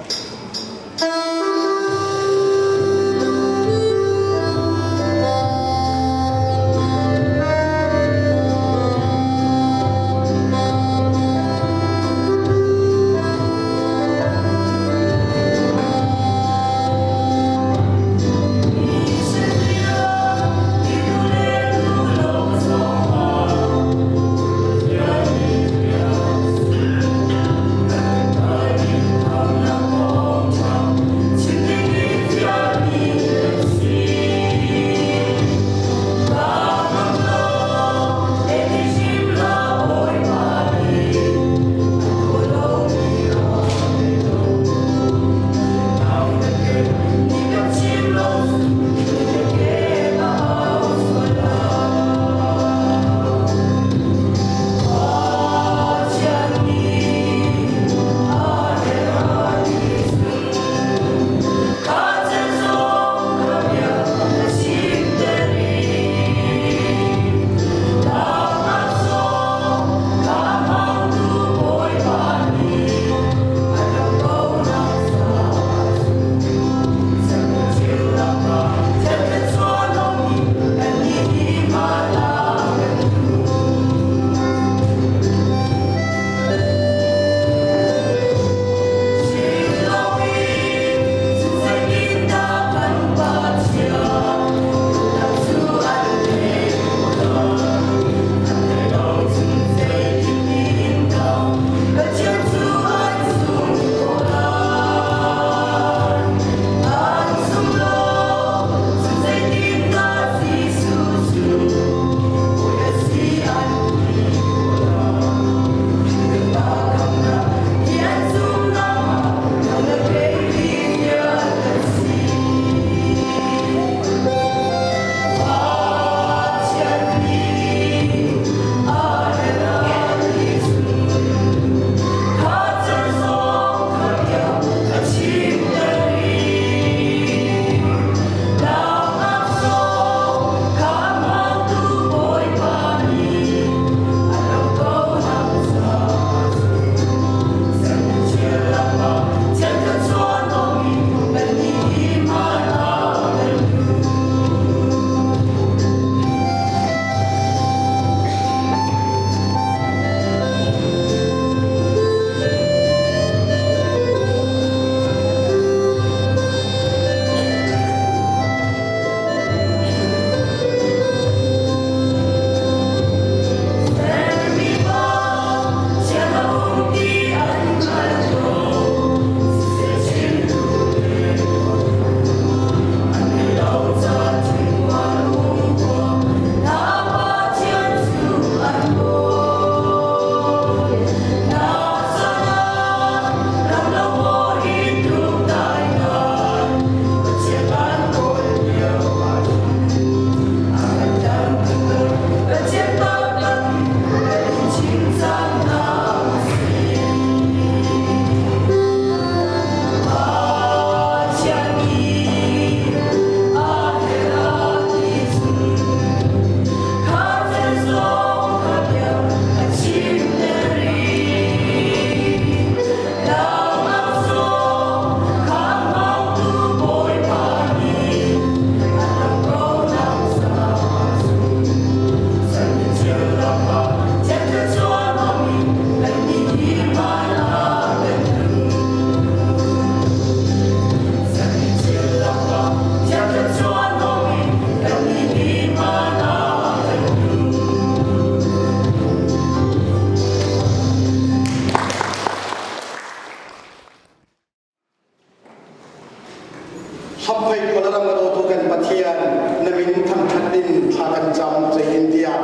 Hamphei khualaram a dawtu kan Pathian na min thangṭhat in thla kan cam zeitintiah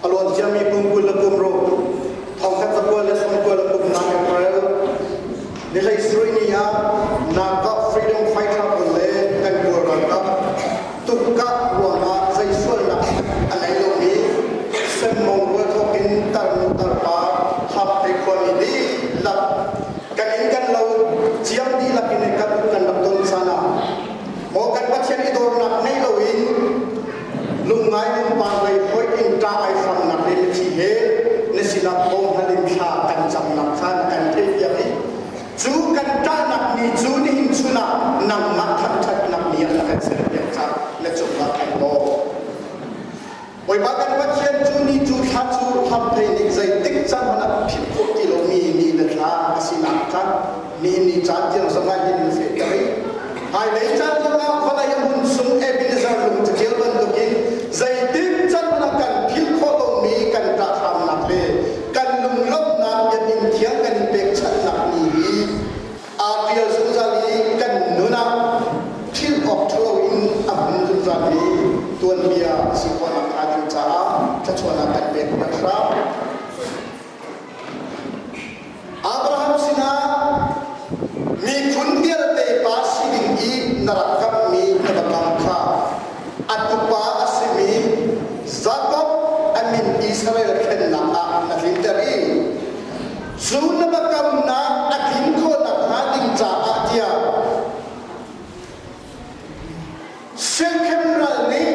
a luan ciami kum 20 le kum ruk thongkhat zakua le sawmkua le kum nak April ni hlei sarih ni ah Naka Freedom Fighter pawl le kan kawl ralkap tukkah ruangah zei sualnak a ngei lomi Senmong rual thawk in tarnu tarpa Hamphei khuami dihlak kan inn kan lo ciam dihlak in kan kan rak ton caan ah maw kan Pathian i dawrnak ngei loin lungngai lungpang lei hoih in ṭah ai hramnak le mithi he na sinah bawm hal in thla kan camnak kha na kan theihpiak i cu kan ṭahnak ni cu nihin chun ah nangmah thangṭhatnak ni ah na kan serpiak caah na cungah kan lawm. Bawipa kan Pathian cu ni cu thla cu hlamphei nih zeitik caan hmanh ah philh khawh ti lomi ni le thla a sinak kha nihin ni caan tiang zongah hin na fehter i hmailei caan zongah vawlei a hmun sung Ebenezer lung catial bantukin zeitik caan hmanh ah kan philh khawh lomi kan ṭahhramnak le kan lunglawmhnak biakinn thiang kan in pekchanhnak ni hi aa ṭial zungzal i kan nun ah philh awk ṭhalo in a hmun zungzal mi tuanbia a si khawh nakhnga ding caah thluachuahnak kan pek piak hram. Abraham sinah miphun vialte pa si ding i na rak kamhmi na biakam kha a tupa a simi Jakob a min Israel thlennak ah na tlinter i Cu na biakamnak a tlin khawh nakhnga ding caah tiah Shechem ral nih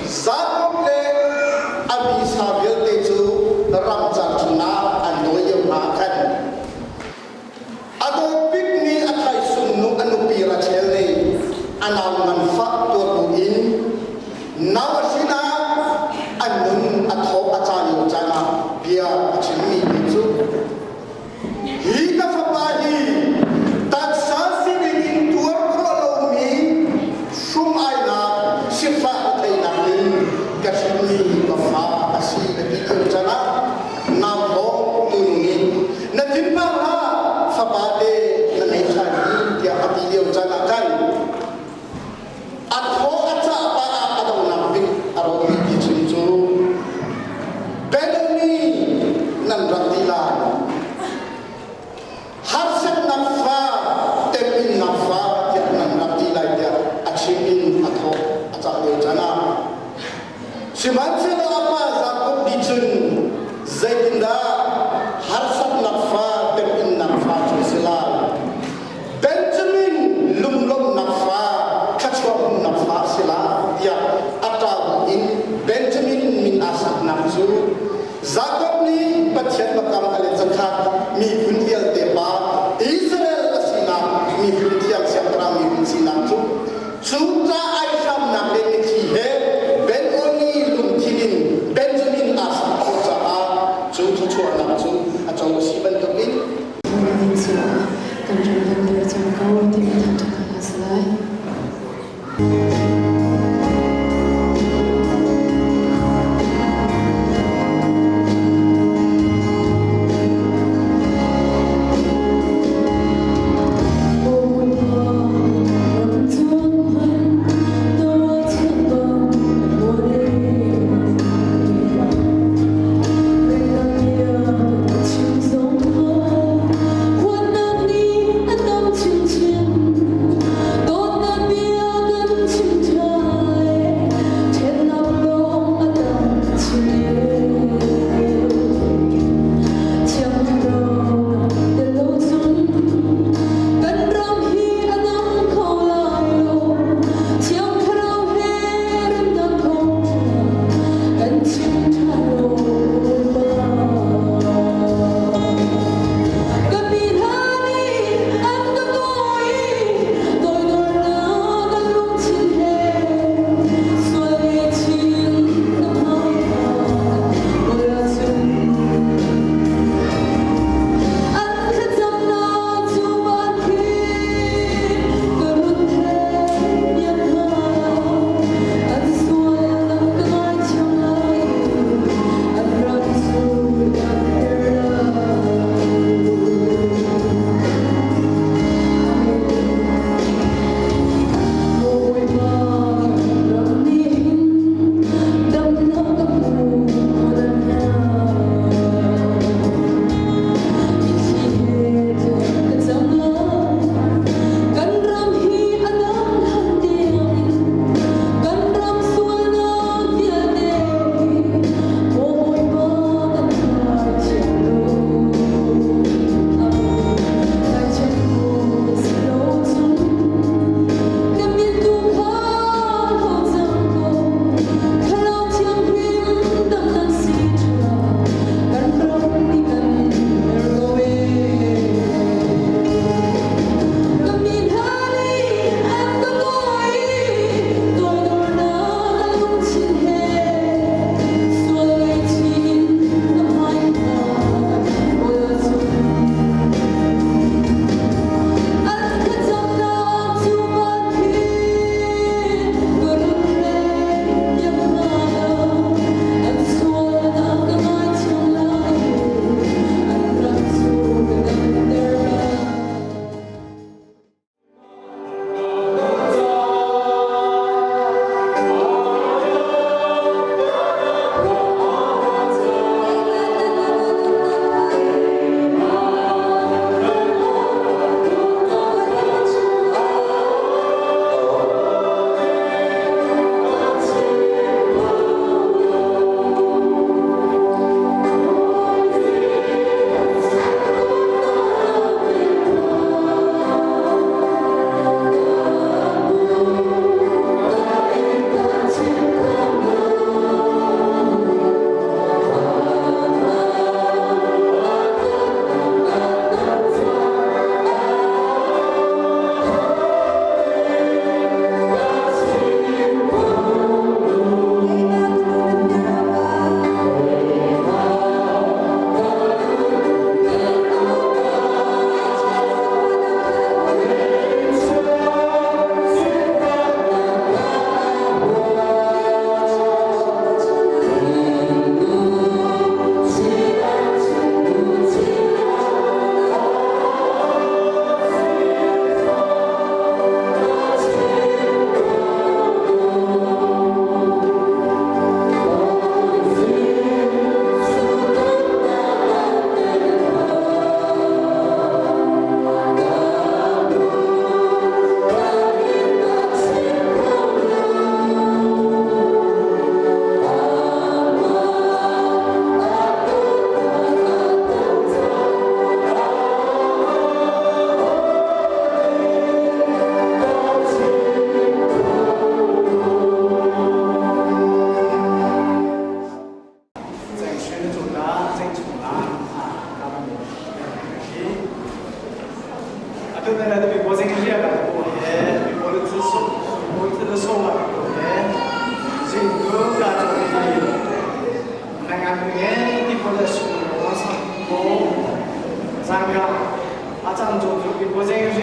Jakob le a mi-sa vialte cu ramcar chungah an dawi lio hna khan a dawt bikmi a thaisung nu a nupi Rachel nih a nau nganfah tuar buin nau a hrin ah a nun a thaw a ca lio caan ah bia a chimmi ti cu hi ka fapa hi taksa sining in tuar khawh lomi hrum-ainak sifah retheihnak in ka hrinmi ka fa a si a ti lio caan ah nau thawng tunu nih na thinphang hlah fapa te na ngei ṭhan hi tiah a ti lio caan ah khan A thaw a cah pah ah a donghnak bik a romi ti chim cu Benoni nan rak ti lai. Harsatnak fa, teminnak fa tiah nan rak ti lai tiah a chim in a thaw a cah lio caan ah Sihmanhsehlaw a pa Jakob nih cun zeitindah harsatnak fa, teminnak fa cu a si lai? Benjamin lunglawmhnak fa, thluachuah fa a si lai tiah a ṭa in Benjamin min aa saknak cu Jakob nih Pathian biakam a let zakhat miphun vialte pa Israel a sinak miphun thiang siangpahrang miphun sinak cu cu ca ai hramnak le mitthli he Ben-Oni lungthin in Benjamin aa sak khawh caah cu thluachuahnak cu a co a si bantukin Kan ram damter cang ko timi thangṭhat hna si lai.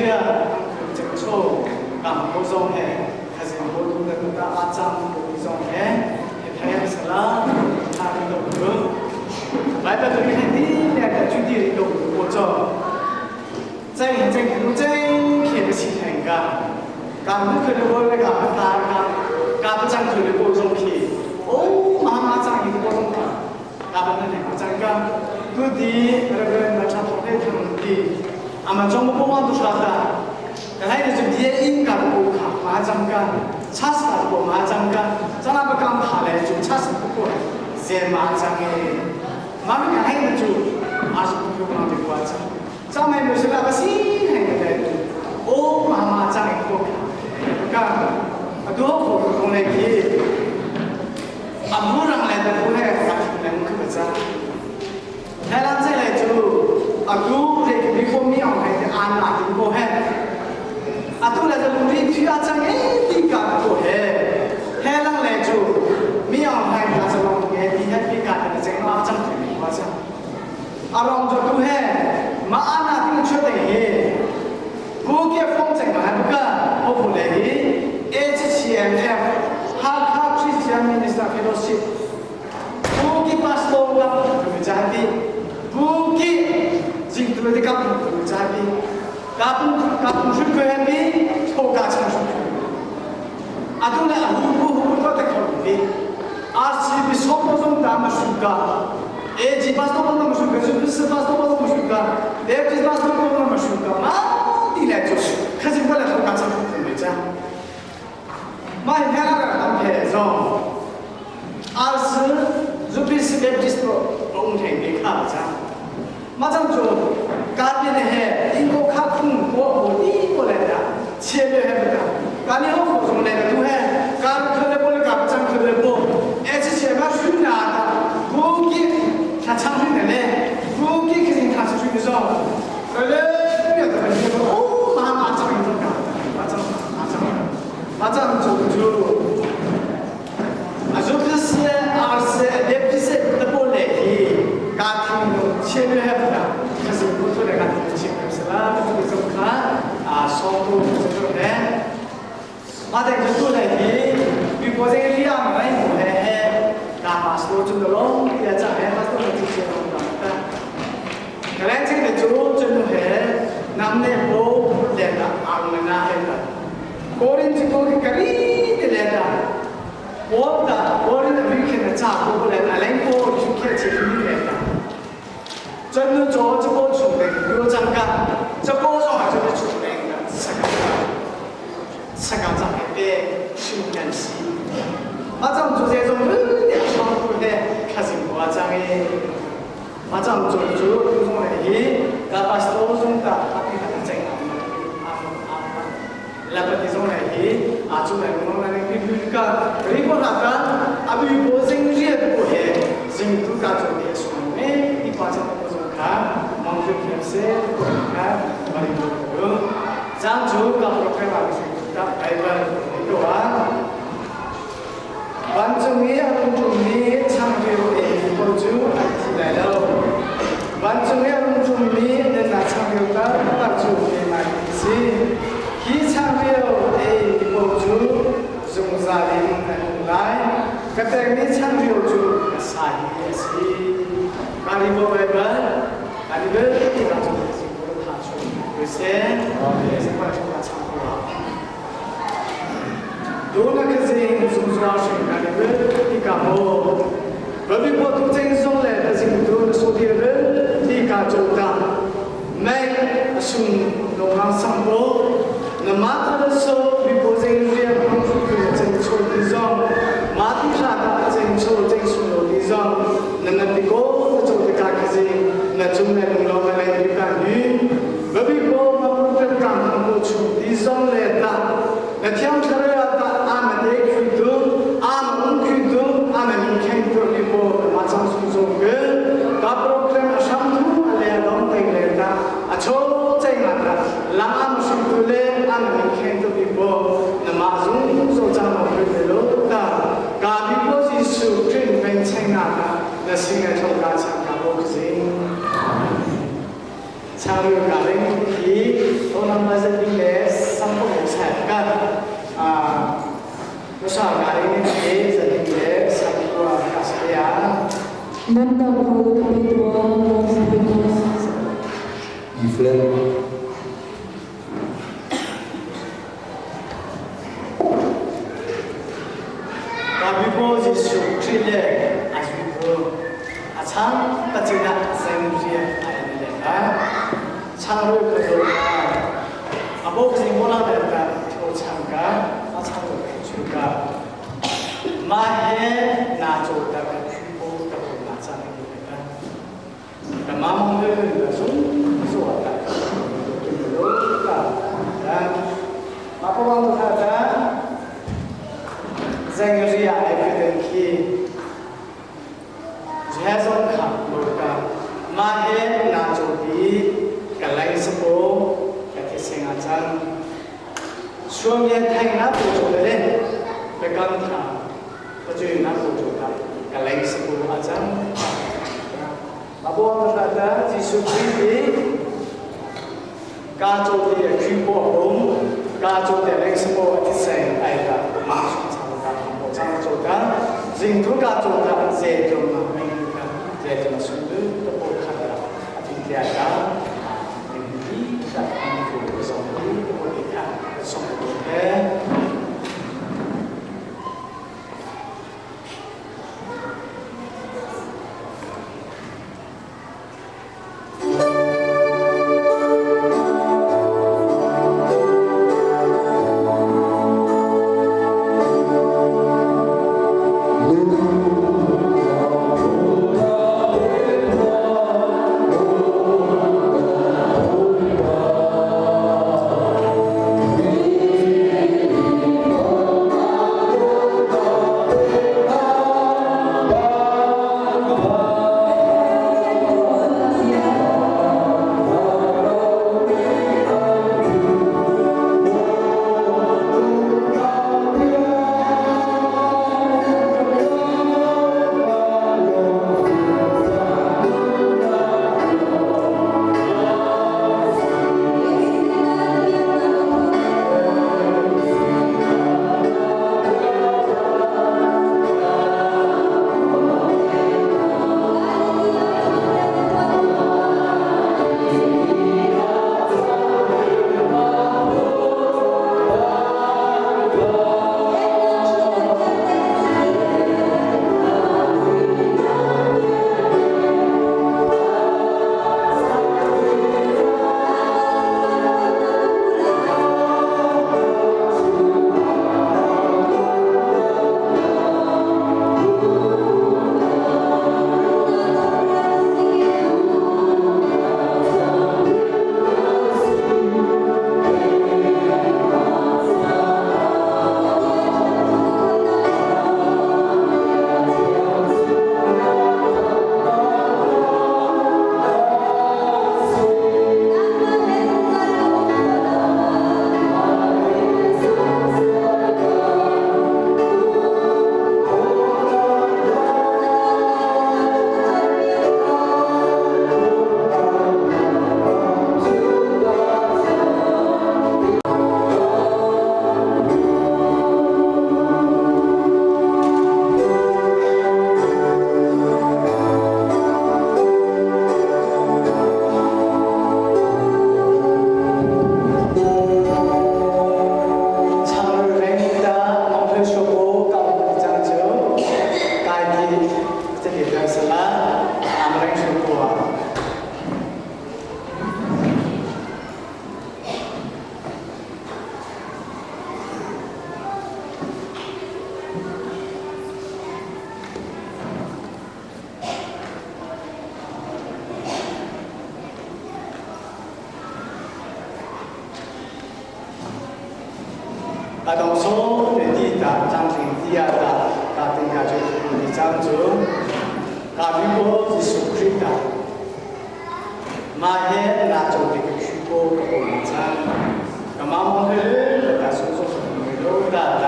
ria cheng cho kam ko zong he khazin ko tu da ta a chang ko zong he he thayam sala tha ri lo ru lai pa tu ni ti le ta chu ti ri lo ko cho cheng cheng lu cheng khe ba si theng ka kam ku khe lo le ka ta ka ka pa chang khe ko zong khi o ma ma chang hi ko zong ka ka pa na ne ko chang ka tu ti reverend ma cha thong le thang ti ama chong mo wa tu sha ta ka lai ne chu die in ka ko kha ma chang ka chas ka ko ma chang ka chana ba kam tha le chu chas ko ko ze ma chang e ma mi ka lai ne chu a su ko ma te kwa cha cha mai mo se la ba si hai ne le o ma ma chang e ko kha ka a do ko ko ne ki a mu rang le da ko he ka thi le mu kha cha 台湾这来就啊，古这个美国米昂还的安纳的过嘿，啊，都来这龙里去啊，张哎地干过嘿，台湾来就米昂还他是龙的，地还地干的这个啊张的我讲，啊龙就都嘿，马安纳的出的嘿，古嘅风景还不个，我不来 HCMF Hakha Christian Minister Fellowship Buki Pastor ka jadi Buki jing tu de ka jadi ka pu ka pu shu ko happy tho ka chang shu atu la hu hu hu to te kho bi RC bi so mo zong da ma shu ka AG Pastor ma ma shu ka su bi Pastor ma ma shu ka Baptist Pastor ma ma shu ka ma ti le chu kha jing ko la tho ka chang shu me cha ma hi la la kam phe zong RC Zupis Baptist ong theng be kha cha ma chang chu ka ni ne he in ko kha khung ko ko ni ko le da che le he ba ka ni ho ko zong le tu he ka kha le bo le ka chang kha le bo e chi che ma shu na ta go ki tha chang shu ne le go ki khi jing tha shu ni zo le le ya ta ni ko o ma ma chang ni ka ma chang ma chang ma chang chu chu 啊，就不是二是也不是那不来的，家庭签约还不得，可是不出来家庭签约是啦，这个怎么看啊？双方这个呢，马上就出来的，比如这个两个人嘿嘿，干嘛说这个咯？也在还嘛说这些咯的。可能这个就真的嘿，南内部连的阿们那嘿的，个人这个个里的连的。我的我的每天的炸过来，来来过去看这里来的，真的做这个出来有张干，这个上还是出来的，吃个吃个炸的训练师，马上做这种有点辛苦的，开始夸张的，马上做做做来的，那把多种的，他给他整。La pati zong lai hi a chu lai ngong lai pi pi ka ri ko na ka abi bo jing ri ko he jing tu ka chu de su me ti pa cha ko zong kha mong ju khem se ko kha ba ri ko ko jang chu ka program a su ta bible ni to wa วันจงนี้อารมณ์จุนี้ช่างเร็วเองko chu an thi lai lo วันจงนี้อารมณ์จุนี้เนna ช่างเร็วta ta chu me mai si hi chang reo e ko chu zung za lim an lai ka tek ni chang reo chu sa hi si kari bo bai ba kari be ti ka chu si ko tha chu ko se se pa chu ka chang ko do na ka zing zung za shin kari be ti ka mo ba bi po tu cheng song le da jing tu so ti be ti ka chu ta mai sung lo rang sang bo na ma ta da so bi po zeng ria pang su ku cheng chu ti zong ma ti kha ta cheng chu cheng su lo ti zong na na ti ko na chu ti ka ka zing na chung na lung lo na lai ti ka ni ba bi po ma pu pe kam ko chu ti zong le ta na thiam thara ta a ma de khu tu a ma um khu tu a ma min khen tu ni po ma chang su zong ge ka program a sham thu a le dong teng le ta a cho cheng la ta lam am su tu le am min khen tu bi po na ma zung zo chang mo khu le lo ta ka bi po ji su krin ben cheng na ta na sing na chong ka chang ka bo zing ချာရကလည်းဒီဟောနမဇတ် Sa ka ri ni te zanin le sakua ka saya. Nunnak rawl ka pe tuah, maw Bawipa. E flat. Ka bi bo Jesuh Khrih le a zui a chang pacina zeng rian a en le ka chang ro ka zo ka a bo zing mo la le ka tho chang ka a chang ro ka chu ka ma he na cho ta ka khu bo ka bo na chang ni le ka ka ma mong le le sung so ta tu lo ka ta ma po wang kha ta zeng ria ai ke den khi Jehazon kha lo ka ma he na cho ti ka lai sapo ka thi senga chan suam ye thai na pu cho le pe kam tha pa chu na pu cho ka ka lai sapo a chan ma bo ta ta Jesu Christ ti ka cho ti khi po hom ka cho te lai sapo a thi seng ai ka ma su cha ka po cha cho ka jing tu ka cho ta ze jo ma ming ka ze jo ma su tu to po kha ka a thi tia ka ning ti ta ang fu so ti to po ti kha so to he 阿当初你地打张平地亚打打定下就你张主，打比波是属于打，马耶那就这个许多个红餐，那妈妈去打手术是没有打打，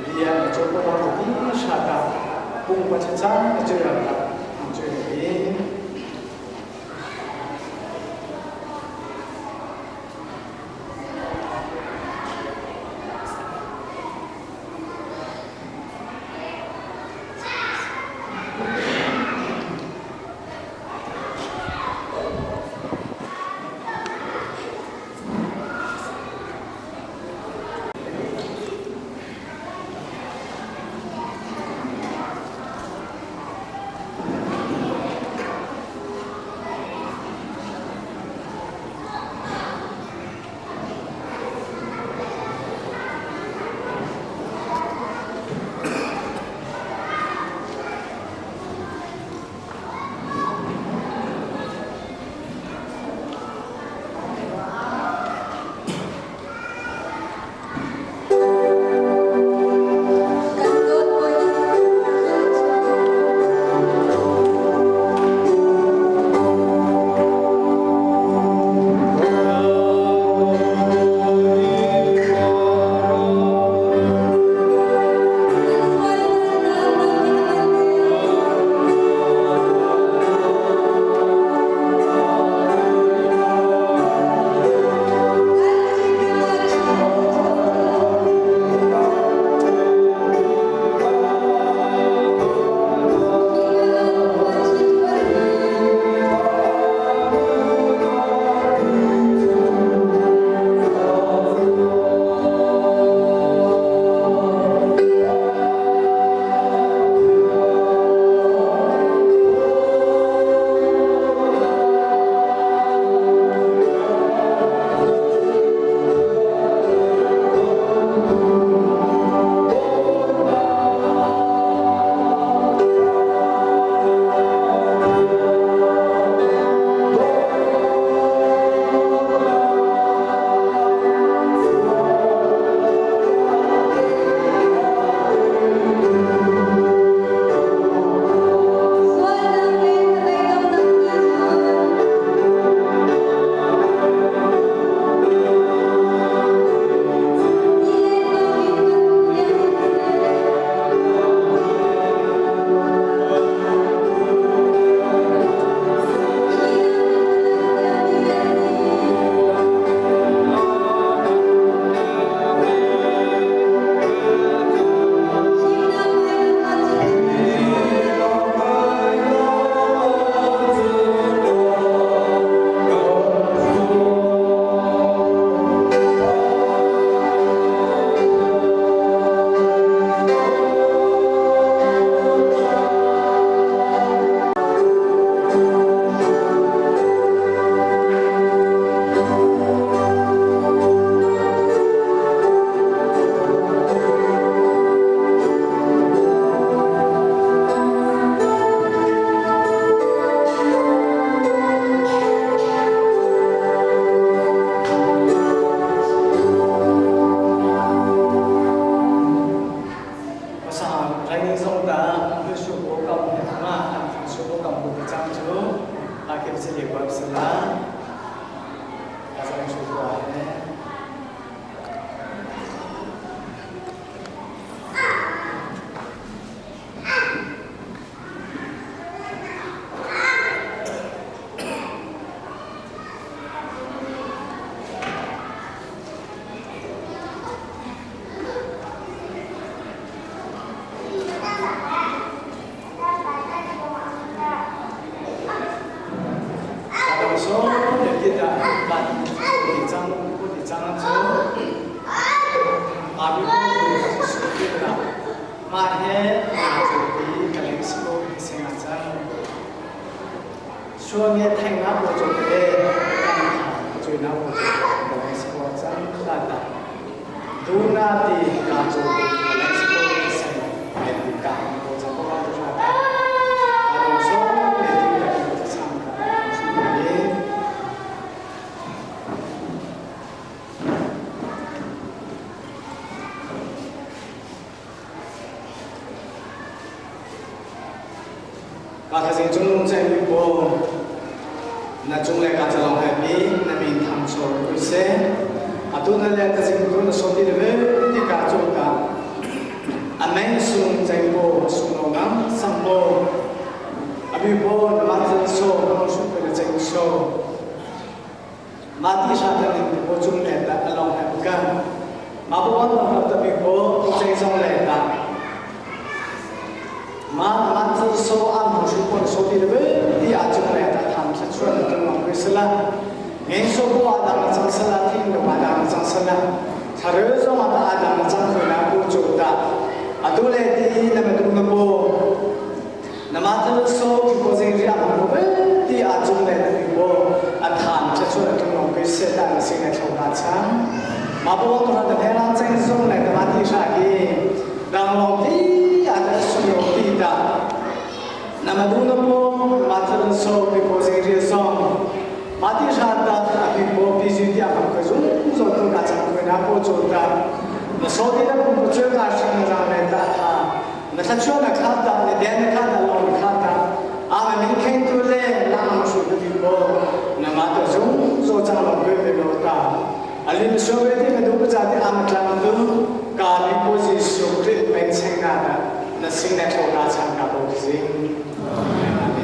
你呀就不到地下打，公关成张就要打，就你。Chuan nge theng na po cho te kan tha chui na po cho ka lai si ko chang ta ta du na ti ka cho ka lai si ko sen me ti ka po cha ko ka tu ta a dong so me ti ka ti cha sang ka su ni. Ka thazing cung nung cai mi pawl na cung le ka calong he mi na min thang chor kui se atu na le thazing tu na so ti le ti ka chu ka ameng sung chai po sung lo ngang sang po abi po na ma thal so na su pe le chai so ma ti sha ta ning po chung le ta along he ka ma po wan na ta bi po chai song le ta ma ma thal so an mo su po so ti le ti a chung le ta tham sa chuan tu ma ko sala ngen so po a dang chang sala thing lo a dang chang sala thare zo ma a dang chang khoi na ko chu ta atu le ti na ma tu na po na ma thal so ki po jing ri a ma ko ti a chung le ti po a tham cha chuan tu ma ko se ta na sing na thau na chang ma po to na the la chang song le ta ma ti sha ki dang long ti a ta su yo ti ta na ma du na po ma thal so ki po jing ri song ma ti sha ta a pi po pi ju ti a ma ko zum zo tu ka chang ko na po chu ta na so ti na po chu ka shin na ra le ta tha na tha chu na kha ta na den na kha ta lo na kha ta a ma min khen tu le na ma su tu po na ma to zum zo chang lo ke le lo ta alin so we ti na du pa cha ti am tlang tu ka li po ji su krit meng cheng na na na sing na tho ka chang ka po ji. Amen.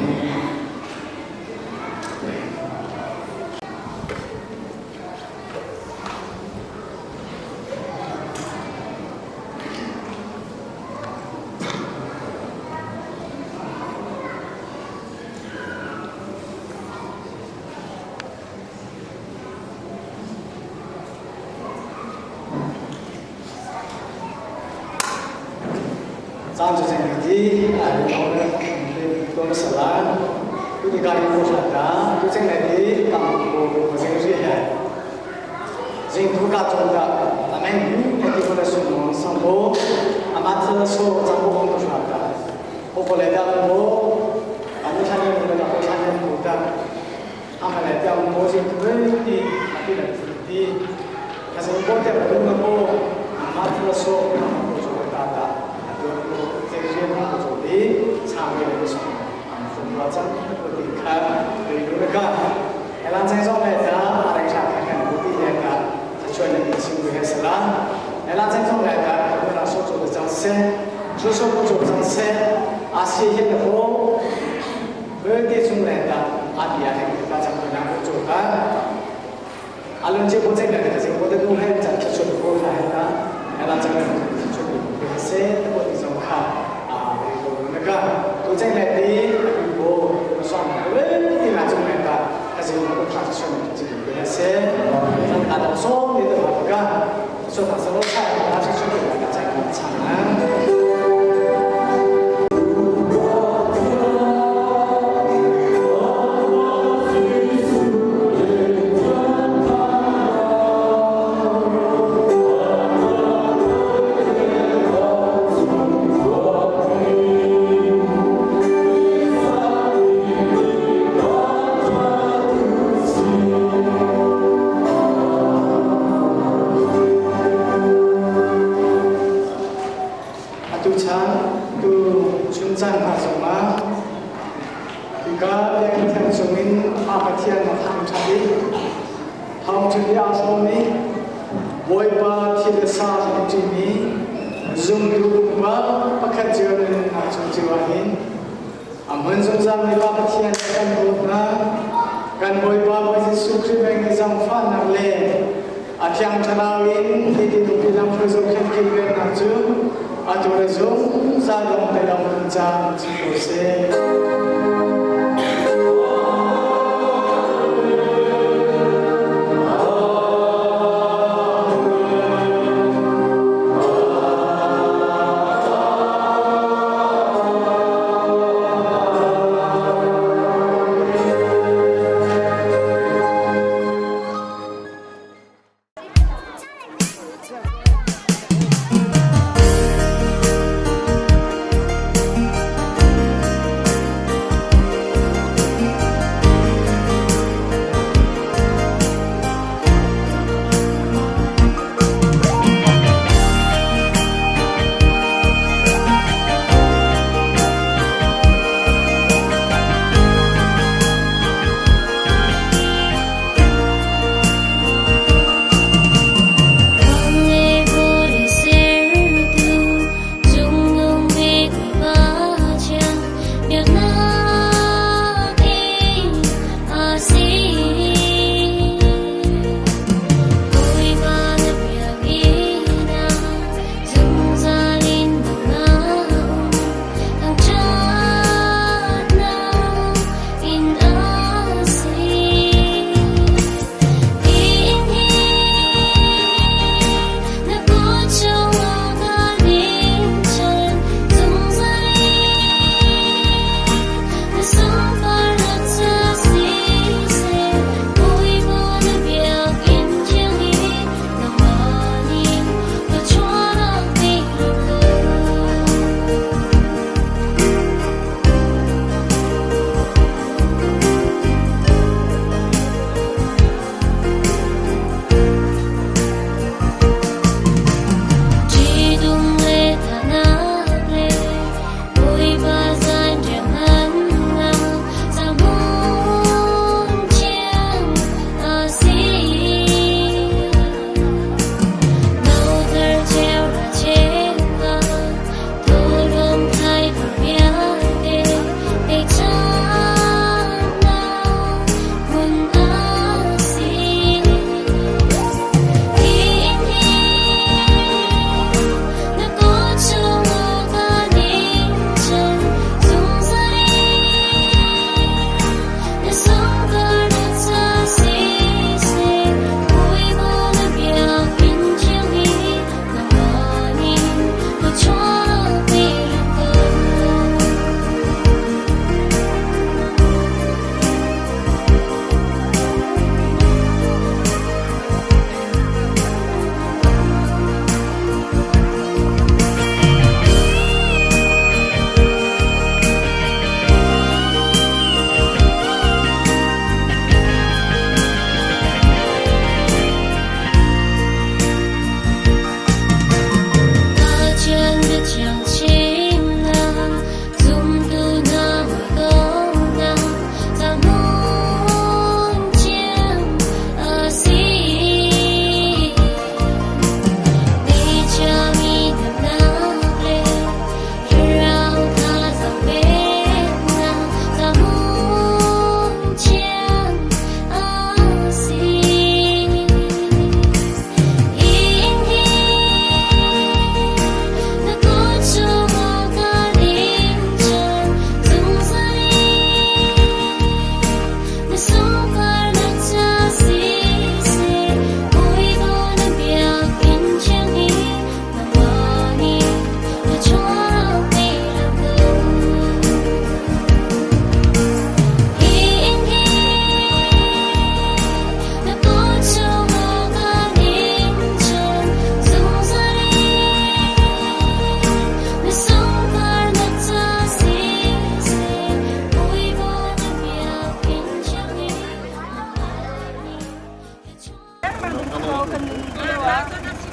张主任的啊，我们多少啦？都得搞一个啥的，都进来的，当我这个厉害。人都搞中的，咱们那地方的什么上坡，阿妈子说咱不光都啥的，我过来的我，俺们参加那个我参加不的，他们来讲我是对的，对的的，可是我在不能我，阿妈子说他们不做大的。 Atu chan tu chun chan ha zong ah hika biakinn thiang chungin a Pathian na thangṭhat i thawngṭha bia aa hrawm i Bawipa thi le sa a ṭimi zumtu pumpak pakhat cio na nunnak cung cio ah hin a hmun zungzal mi Pa Pathian kan dawtnak kan Bawipa Bawi Jesuh Khrih peng i zaangfahnak le a Thiang Thlarau in hi ti nupi lamhruai zohkhenh kilvennak cu atu le zungzal dong te dong in caan si ko seh.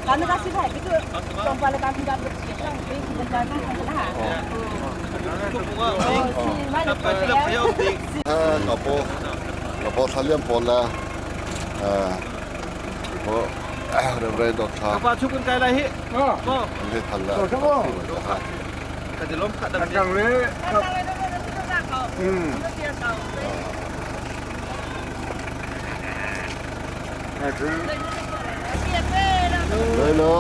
Ka ka po thaliam pawl la po rev doctor Ka pa chu kun kai lai hi. Ko. Le thal la. Ka ti lom kha dam. Kang le. Le lo.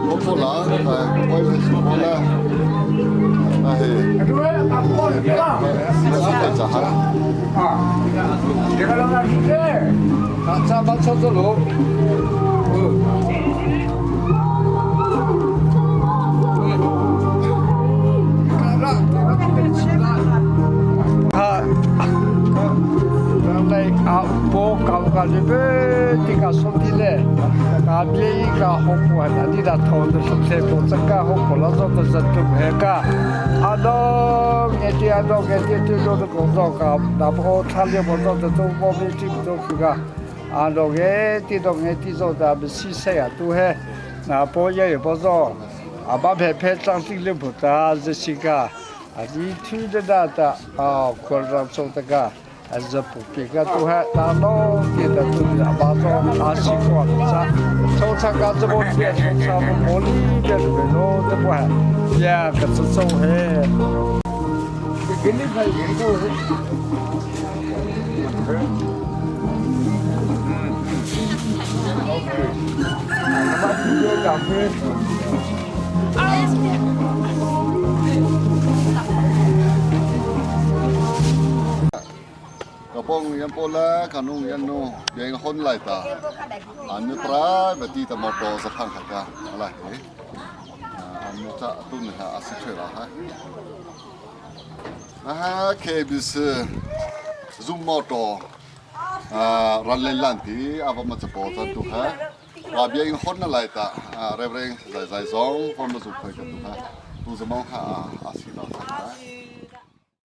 我不拿，哎，我是不拿，哎，那是咋哈？啊，这个啷个是这？咱把车子路。 ka bie ka ho pu na di da tho de su se po tsa ka ho po la zo de zhe tu he ka a do nge ti a do nge ti ti do de gong zo ka na po cha le po zo de zo mo mi ti zo ku ka a do nge ti do nge ti zo da bi si se ya tu he na po ye ye po zo a ba phe phe chang ti le po ta ze si ka a di tu de da ta a ko ra zo de ka 是不别个都还打老给的都是把做阿西瓜子，从长江这么边从长江里边这边都这不还，呀，可是走嘿。给你拍给都是。OK，那么这个咖啡。 กระปองยันโปละขนงยันโนยังคนไหลตาอันนี้ตราแบบที่ตมอตสะพังหักกะอะไรเอ๊ะอันนี้จะตุ้นฮะอาศิเชระฮะนะฮะ KBC ซุมมอตอ่ารันเลนลันตีอาวมาจะปอจันตุฮะว่าเบียงคนอะไรตาอ่าเรเรงใจใจสองคนมาสุขเคยกันตุฮะดูสมองฮะอาศิเราฮะ